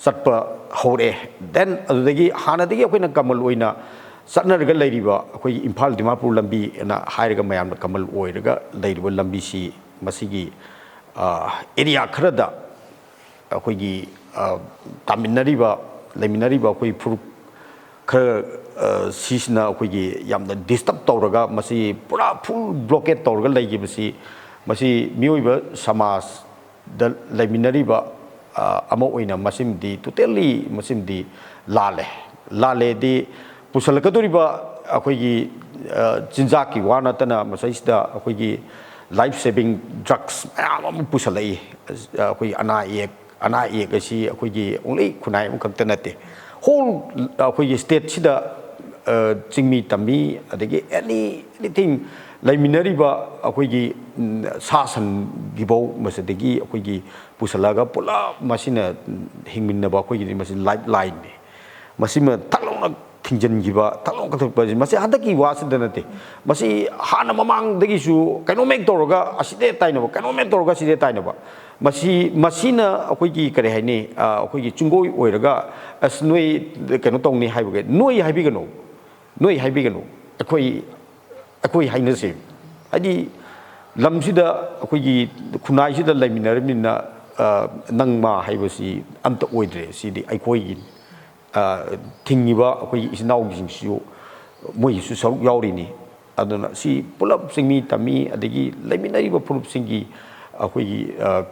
ꯆꯠꯄ ꯍꯧꯔꯛꯑꯦ꯫ ꯗꯦꯟ ꯑꯗꯨꯗꯒꯤ ꯍꯥꯟꯅꯗꯒꯤ ꯑꯩꯈꯣꯏꯅ ꯀꯃꯜ ꯑꯣꯏꯅ ꯆꯠꯅꯔꯒ ꯂꯩꯔꯤꯕ ꯑꯩꯈꯣꯏꯒꯤ ꯏꯝꯐꯥꯜ ꯗꯤꯃꯥꯄꯨꯔ ꯂꯝꯕꯤ ꯑꯅ ꯍꯥꯏꯔꯒ ꯃꯌꯥꯝꯅ ꯀꯃꯜ ꯑꯣꯏꯔꯒ ꯂꯩꯔꯤꯕ ꯂꯝꯕꯤꯁꯤ ꯃꯁꯤꯒꯤ, ꯑ, ꯑꯦꯔꯤꯌꯥ ꯈꯔꯗ ꯑꯩꯈꯣꯏꯒꯤ, ꯑ, ꯇꯥꯃꯤꯟꯅꯔꯤꯕ, ꯂꯩꯃꯤꯟꯅꯔꯤꯕ ꯑꯩꯈꯣꯏ ꯐꯨꯔꯨꯞ ꯈꯔ, ꯑ, ꯁꯤꯁꯤꯅ ꯑꯩꯈꯣꯏꯒꯤ ꯌꯥꯝꯅ ꯗꯤꯁꯇꯔꯕ ꯇꯧꯔꯒ ꯃꯁꯤ ꯄꯨꯔꯥ ꯐꯨꯜ ꯕ꯭ꯂꯣꯀꯦꯠ ꯇꯧꯔꯒ ꯂꯩꯈꯤꯕꯁꯤ, ꯃꯁꯤ ꯃꯤꯑꯣꯏꯕ ꯁꯃꯥꯖꯗ ꯂꯩꯃꯤꯟꯅꯔꯤꯕ, ꯑ, ꯑꯃ ꯑꯣꯏꯅ ꯃꯁꯤꯃꯗꯤ ꯇꯣꯇꯦꯜꯂꯤ ꯃꯁꯤꯃꯗꯤ ꯂꯥꯜꯂꯦ꯫ ꯂꯥꯜꯂꯦꯗꯤ ꯄꯨꯁꯜꯂꯛꯀꯗꯧꯔꯤꯕ ꯑꯩꯈꯣꯏꯒꯤ, ꯑ, ꯆꯤꯟꯖꯥꯛꯀꯤ ꯋꯥ ꯅꯠꯇꯅ ꯃꯁꯤꯗꯩꯁꯤꯗ ꯑꯩꯈꯣꯏꯒꯤ ꯂꯥꯏꯐ ꯁꯦꯚꯤꯡ ꯗ꯭ꯔꯛꯁ ꯃꯌꯥꯝ ꯑꯃ ꯄꯨꯁꯜꯂꯛꯏ꯫ ꯑꯩꯈꯣꯏ ꯑꯅꯥ ꯑꯌꯦꯛ, ꯑꯅꯥ ꯑꯌꯦꯛ ꯑꯁꯤ ꯑꯩꯈꯣꯏꯒꯤ only ꯈꯨꯟꯅꯥꯏ ꯑꯃꯈꯛꯇ ꯅꯠꯇꯦ, ꯍꯣꯜ ꯑꯩꯈꯣꯏꯒꯤ ꯁ꯭ꯇꯦꯠꯁꯤꯗ, ꯑ, ꯆꯤꯡꯃꯤ ꯇꯝꯃꯤ, ꯑꯗꯒꯤ ꯑꯦꯅꯤ, ꯑꯦꯅꯤꯊꯤꯡ ꯂꯩꯃꯤꯟꯅꯔꯤꯕ ꯑꯩꯈꯣꯏꯒꯤ, ꯎꯝ, ꯁꯥ ꯁꯟꯒꯤꯐꯧ ꯃꯁꯤꯗꯒꯤ ꯑꯩꯈꯣꯏꯒꯤ ꯄꯨꯁꯜꯂꯒ ꯄꯨꯂꯞ ꯃꯁꯤꯅ, ꯎꯝ, ꯍꯤꯡꯃꯤꯟꯅꯕ ꯑꯩꯈꯣꯏꯒꯤꯗꯤ ꯃꯁꯤ ꯂꯥꯏꯐ ꯂꯥꯏꯟꯅꯤ꯫ ꯃꯁꯤꯃ ꯊꯛ ꯂꯥꯎꯅ ꯊꯤꯡꯖꯤꯟꯈꯤꯕ, ꯊꯛ ꯂꯥꯎꯅ ꯀꯛꯊꯠꯄ ꯑꯁꯤ, ꯃꯁꯤ ꯍꯟꯗꯛꯀꯤ ꯋꯥꯁꯤꯗ ꯅꯠꯇꯦ꯫ ꯃꯁꯤ ꯍꯥꯟꯅ ꯃꯃꯥꯡꯗꯒꯤꯁꯨ ꯀꯩꯅꯣꯝ ꯍꯦꯛ ꯇꯧꯔꯒ ꯑꯁꯤꯗ ꯍꯦꯛ ꯇꯥꯏꯅꯕ, ꯀꯩꯅꯣꯝ ꯍꯦꯛ ꯇꯧꯔꯒ ꯑꯁꯤꯗ ꯍꯦꯛ ꯇꯥꯏꯅꯕ꯫ ꯃꯁꯤ, ꯃꯁꯤꯅ ꯑꯩꯈꯣꯏꯒꯤ ꯀꯔꯤ ꯍꯥꯏꯅꯤ, ꯑ, ꯑꯩꯈꯣꯏꯒꯤ ꯆꯤꯡꯒꯣꯏ ꯑꯣꯏꯔꯒ, "ꯑꯁ, ꯅꯣꯏ ꯀꯩꯅꯣ ꯇꯧꯅꯤ" ꯍꯥꯏꯕꯒꯤ, "ꯅꯣꯏ" ꯍꯥꯏꯕꯤꯒꯅꯨ, "ꯅꯣꯏ" ꯍꯥꯏꯕꯤꯒꯅꯨ, "ꯑꯩꯈꯣꯏ", "ꯑꯩꯈꯣꯏ" ꯍꯥꯏꯅꯁꯦ꯫ ꯍꯥꯏꯗꯤ ꯂꯝꯁꯤꯗ, ꯑꯩꯈꯣꯏꯒꯤ ꯈꯨꯟꯅꯥꯏꯁꯤꯗ ꯂꯩꯃꯤꯟꯅꯔꯕꯅꯤꯅ, ꯑ, "ꯅꯪ ꯃꯥ" ꯍꯥꯏꯕꯁꯤ ꯑꯝꯇ ꯑꯣꯏꯗ꯭ꯔꯦ꯫ ꯁꯤꯗꯤ ꯑꯩꯈꯣꯏꯒꯤ ꯊꯤꯡꯉꯤꯕ ꯑꯩꯈꯣꯏꯒꯤ ꯏꯆꯤꯟ ꯏꯅꯥꯎꯁꯤꯡꯁꯤꯁꯨ ꯃꯣꯏꯒꯤꯁꯨ ꯁꯔꯨꯛ ꯌꯥꯎꯔꯤꯅꯤ꯫ ꯑꯗꯨꯅ ꯁꯤ ꯄꯨꯂꯞ ꯆꯤꯡꯃꯤ ꯇꯝꯃꯤ ꯑꯗꯒꯤ ꯂꯩꯃꯤꯟꯅꯔꯤꯕ ꯐꯨꯔꯨꯞꯁꯤꯡꯒꯤ ꯑꯩꯈꯣꯏꯒꯤ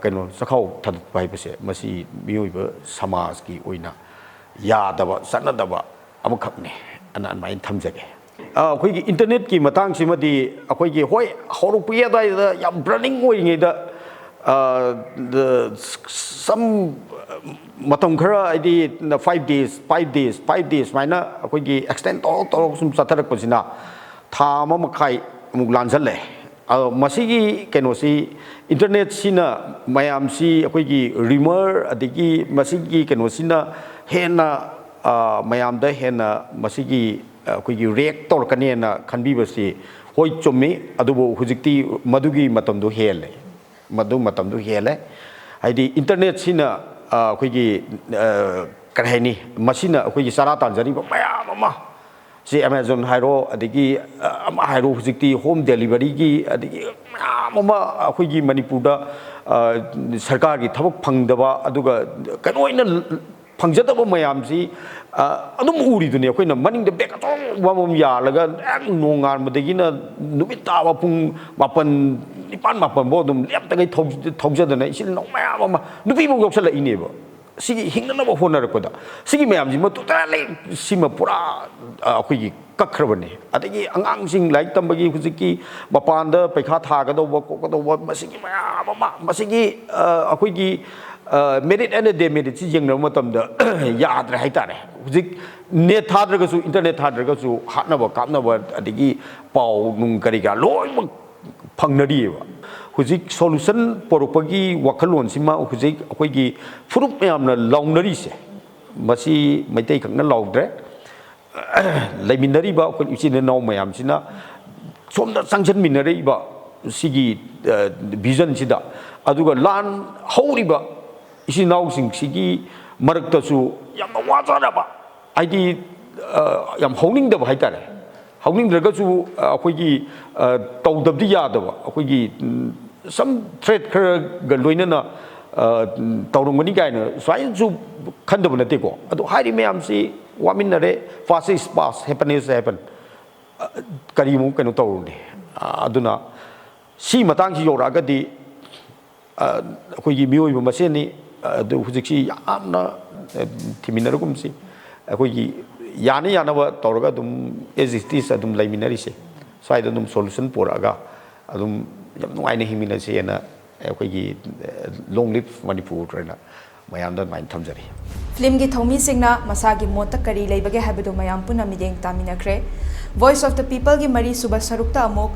ꯀꯩꯅꯣ ꯆꯥꯛꯈꯥꯎ ꯊꯥꯗꯠꯄ ꯍꯥꯏꯕꯁꯦ ꯃꯁꯤ ꯃꯤꯑꯣꯏꯕ ꯁꯃꯥꯖꯀꯤ ꯑꯣꯏꯅ ꯌꯥꯗꯕ ꯆꯠꯅꯗꯕ ꯑꯃꯈꯛꯅꯤ ꯑꯅ ꯑꯗꯨꯃꯥꯏꯅ ꯊꯝꯖꯒꯦ꯫ ꯑꯩꯈꯣꯏꯒꯤ ꯏꯟꯇꯔꯅꯦꯠꯀꯤ ꯃꯇꯥꯡꯁꯤꯃꯗꯤ ꯑꯩꯈꯣꯏꯒꯤ ꯍꯣꯏ ꯍꯧꯔꯛꯄꯒꯤ ꯑꯗꯨꯋꯥꯏꯗ ꯌꯥꯝ ꯕ꯭ꯔꯅꯤꯡ ꯑꯣꯏꯔꯤꯉꯩꯗ ꯁꯝ ꯃꯇꯝ ꯈꯔ ꯍꯥꯏꯗꯤ five days five days five days ꯁꯨꯃꯥꯏꯅ ꯑꯩꯈꯣꯏꯒꯤ ꯑꯦꯛꯁꯇꯦꯟ ꯇꯧꯔ ꯇꯧꯔꯒ ꯁꯨꯝ ꯆꯠꯊꯔꯛꯄꯁꯤꯅ ꯊꯥ ꯑꯃ ꯃꯈꯥꯏ ꯑꯃꯨꯛ ꯂꯥꯟꯖꯜꯂꯦ꯫ ꯑꯗꯣ ꯃꯁꯤꯒꯤ ꯀꯩꯅꯣꯁꯤ ꯏꯟꯇꯔꯅꯦꯠꯁꯤꯅ ꯃꯌꯥꯝꯁꯤ ꯑꯩꯈꯣꯏꯒꯤ ꯔꯤꯃꯔ ꯑꯗꯒꯤ ꯃꯁꯤꯒꯤ ꯀꯩꯅꯣꯁꯤꯅ ꯍꯦꯟꯅ ꯃꯌꯥꯝꯗ ꯍꯦꯟꯅ ꯃꯁꯤꯒꯤ ꯑꯩꯈꯣꯏꯒꯤ ꯔꯤꯌꯦꯛ ꯇꯧꯔꯛꯀꯅꯦꯅ ꯈꯟꯕꯤꯕꯁꯤ ꯍꯣꯏ ꯆꯨꯝꯃꯤ꯫ ꯑꯗꯨꯕꯨ ꯍꯧꯖꯤꯛꯇꯤ ꯃꯗꯨꯒꯤ ꯃꯇꯝꯗꯣ ꯍꯦꯜꯂꯦ꯫ ꯃꯗꯨ ꯃꯇꯝꯗꯨ ꯍꯦꯜꯂꯦ꯫ ꯍꯥꯏꯗꯤ ꯏꯟꯇꯔꯅꯦꯠꯁꯤꯅ ꯑꯩꯈꯣꯏꯒꯤ ꯀꯔꯤ ꯍꯥꯏꯅꯤ, ꯃꯁꯤꯅ ꯑꯩꯈꯣꯏꯒꯤ ꯆꯔꯥ ꯇꯥꯟꯖꯔꯤꯕ ꯃꯌꯥꯝ ꯑꯃ ꯁꯤ ꯑꯦꯃꯥꯖꯣꯟ ꯍꯥꯏꯔꯣ, ꯑꯗꯒꯤ ꯑꯃ ꯍꯥꯏꯔꯣ, ꯍꯧꯖꯤꯛꯇꯤ ꯍꯣꯝ ꯗꯦꯂꯤꯚꯔꯤꯒꯤ ꯑꯗꯒꯤ ꯃꯌꯥꯝ ꯑꯃ ꯑꯩꯈꯣꯏꯒꯤ ꯃꯅꯤꯄꯨꯔꯗ ꯁꯔꯀꯥꯔꯒꯤ ꯊꯕꯛ ꯐꯪꯗꯕ ꯑꯗꯨꯒ ꯀꯩꯅꯣ ꯑꯣꯏꯅ ꯐꯪꯖꯗꯕ ꯃꯌꯥꯝꯁꯤ ꯑꯗꯨꯝ ꯎꯔꯤꯗꯨꯅꯤ꯫ ꯑꯩꯈꯣꯏꯅ ꯃꯅꯤꯡꯗ ꯕꯦꯛ ꯑꯆꯧꯕ ꯑꯃꯃꯝ ꯌꯥꯜꯂꯒ ꯍꯦꯛ ꯅꯣꯡꯉꯥꯟꯕꯗꯒꯤꯅ ꯅꯨꯃꯤꯠ ꯇꯥꯕ ꯄꯨꯡ ꯃꯥꯄꯟ, ꯅꯤꯄꯥꯟ ꯃꯥꯄꯟꯐꯥꯎ ꯑꯗꯨꯝ ꯂꯦꯞꯇꯈꯩ ꯊꯧꯖꯗꯅ ꯏꯆꯤꯜ ꯏꯅꯥꯎ ꯃꯌꯥꯝ ꯑꯃ, ꯅꯨꯄꯤꯐꯥꯎ ꯌꯥꯎꯁꯜꯂꯛꯏꯅꯦꯕ꯫ ꯁꯤꯒꯤ ꯍꯤꯡꯅꯅꯕ ꯍꯣꯠꯅꯔꯛꯄꯗ ꯁꯤꯒꯤ ꯃꯌꯥꯝꯁꯤꯃ ꯇꯣꯇꯥꯂꯤ ꯁꯤꯃ ꯄꯨꯔꯥ ꯑꯩꯈꯣꯏꯒꯤ ꯀꯛꯈ꯭ꯔꯕꯅꯤ꯫ ꯑꯗꯒꯤ ꯑꯉꯥꯡꯁꯤꯡ ꯂꯥꯏꯔꯤꯛ ꯇꯝꯕꯒꯤ ꯍꯧꯖꯤꯛꯀꯤ ꯃꯄꯥꯟꯗ ꯄꯩꯈꯥ ꯊꯥꯒꯗꯧꯕ ꯈꯣꯠꯀꯗꯧꯕ ꯃꯁꯤꯒꯤ ꯃꯌꯥꯝ ꯑꯃ, ꯃꯁꯤꯒꯤ ꯑꯩꯈꯣꯏꯒꯤ merit and demeritꯁꯤ ꯌꯦꯡꯅꯕ ꯃꯇꯝꯗ ꯌꯥꯗ꯭ꯔꯦ ꯍꯥꯏꯇꯥꯔꯦ꯫ ꯍꯧꯖꯤꯛ ꯅꯦꯠ ꯊꯥꯗ꯭ꯔꯒꯁꯨ, ꯏꯟꯇꯔꯅꯦꯠ ꯊꯥꯗ꯭ꯔꯒꯁꯨ ꯍꯥꯠꯅꯕ ꯀꯥꯞꯅꯕ ꯑꯗꯒꯤ ꯄꯥꯎ ꯅꯨꯡ ꯀꯔꯤ ꯀꯔꯥ ꯂꯣꯏꯅꯃꯛ ꯐꯪꯅꯔꯤꯑꯕ꯫ ꯍꯧꯖꯤꯛ ꯁꯣꯂꯨꯁꯟ ꯄꯣꯔꯛꯄꯒꯤ ꯋꯥꯈꯜꯂꯣꯟꯁꯤꯃ ꯍꯧꯖꯤꯛ ꯑꯩꯈꯣꯏꯒꯤ ꯐꯨꯔꯨꯞ ꯃꯌꯥꯝꯅ ꯂꯥꯎꯅꯔꯤꯁꯦ, ꯃꯁꯤ ꯃꯩꯇꯩꯈꯛꯅ ꯂꯥꯎꯗ꯭ꯔꯦ꯫ ꯂꯩꯃꯤꯟꯅꯔꯤꯕ ꯑꯩꯈꯣꯏ ꯏꯆꯤꯟ ꯏꯅꯥꯎ ꯃꯌꯥꯝꯁꯤꯅ ꯁꯣꯝꯗ ꯆꯪꯁꯤꯟꯃꯤꯟꯅꯔꯛꯏꯕ ꯁꯤꯒꯤ ꯚꯤꯖꯟꯁꯤꯗ, ꯑꯗꯨꯒ ꯂꯥꯟ ꯍꯧꯔꯤꯕ ꯏꯆꯤꯟ ꯏꯅꯥꯎꯁꯤꯡꯁꯤꯒꯤ ꯃꯔꯛꯇꯁꯨ ꯌꯥꯝꯅ ꯋꯥꯖꯔꯕ, ꯍꯥꯏꯗꯤ ꯌꯥꯝ ꯍꯧꯅꯤꯡꯗꯕ ꯍꯥꯏꯇꯥꯔꯦ꯫ ꯍꯧꯅꯤꯡꯗ꯭ꯔꯒꯁꯨ ꯑꯩꯈꯣꯏꯒꯤ ꯇꯧꯗꯕꯗꯤ ꯌꯥꯗꯕ, ꯑꯩꯈꯣꯏꯒꯤ ꯁꯝ ꯊ꯭ꯔꯦꯠ ꯈꯔꯒ ꯂꯣꯏꯅꯅ ꯑ, ꯇꯧꯔꯝꯒꯅꯤ ꯀꯥꯏꯅ ꯁꯨꯃꯥꯏꯅꯁꯨ ꯈꯟꯗꯕ ꯅꯠꯇꯦꯀꯣ꯫ ꯑꯗꯣ ꯍꯥꯏꯔꯤ ꯃꯌꯥꯝꯁꯤ ꯋꯥꯃꯤꯟꯅꯔꯦ, past is past, happen is happen꯫ ꯑ, ꯀꯔꯤꯃꯨꯛ ꯀꯩꯅꯣ ꯇꯧꯔꯨꯅꯤ? ꯑ, ꯑꯗꯨꯅ ꯁꯤ ꯃꯇꯥꯡꯁꯤ ꯌꯧꯔꯛꯑꯒꯗꯤ, ꯑ, ꯑꯩꯈꯣꯏꯒꯤ ꯃꯤꯑꯣꯏꯕ ꯃꯁꯦꯟꯅꯤ, ꯑꯗꯨ ꯍꯧꯖꯤꯛꯁꯤ ꯌꯥꯝꯅ, ꯑ, ꯊꯤꯃꯤꯟꯅꯔꯒꯨꯝꯁꯤ꯫ ꯑꯩꯈꯣꯏꯒꯤ ꯌꯥꯅ ꯌꯥꯅꯕ ꯇꯧꯔꯒ ꯑꯗꯨꯝ as it is ꯑꯗꯨꯝ ꯂꯩꯃꯤꯟꯅꯔꯤꯁꯦ, ꯁ꯭ꯋꯥꯏꯗ ꯑꯗꯨꯝ solution ꯄꯨꯔꯛꯑꯒ ꯑꯗꯨꯝ ꯌꯥꯝ ꯅꯨꯡꯉꯥꯏꯅ ꯍꯤꯡꯃꯤꯟꯅꯁꯦꯅ ꯑꯩꯈꯣꯏꯒꯤ, ꯑ, Long Live Manipur ꯍꯥꯏꯅ ꯃꯌꯥꯝꯗ ꯑꯗꯨꯃꯥꯏꯅ ꯊꯝꯖꯔꯤ꯫ ꯐꯤꯂꯝꯒꯤ ꯊꯧꯃꯤꯁꯤꯡꯅ ꯃꯁꯥꯒꯤ ꯃꯣꯠꯇ ꯀꯔꯤ ꯂꯩꯕꯒꯦ ꯍꯥꯏꯕꯗꯨ ꯃꯌꯥꯝ ꯄꯨꯟꯅ ꯃꯤꯠꯌꯦꯡ ꯇꯥꯃꯤꯟꯅꯈ꯭ꯔꯦ꯫ Voice of the Peopleꯒꯤ ꯃꯔꯤꯁꯨꯕ ꯁꯔꯨꯛꯇ ꯑꯃꯨꯛ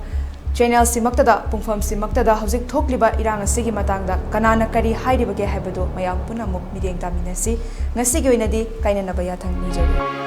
channelꯁꯤꯃꯛꯇꯗ, ꯄꯨꯡꯐꯝꯁꯤꯃꯛꯇꯗ ꯍꯧꯖꯤꯛ ꯊꯣꯛꯂꯤꯕ ꯏꯔꯥꯡ ꯑꯁꯤꯒꯤ ꯃꯇꯥꯡꯗ ꯀꯅꯥꯅ ꯀꯔꯤ ꯍꯥꯏꯔꯤꯕꯒꯦ ꯍꯥꯏꯕꯗꯨ ꯃꯌꯥꯝ ꯄꯨꯟꯅ ꯑꯃꯨꯛ ꯃꯤꯠꯌꯦꯡ ꯇꯥꯃꯤꯟꯅꯁꯤ꯫ ꯉꯁꯤꯒꯤ ꯑꯣꯏꯅꯗꯤ ꯀꯥꯏꯅꯅꯕ ꯌꯥꯊꯪ ꯅꯤꯖꯔꯤ꯫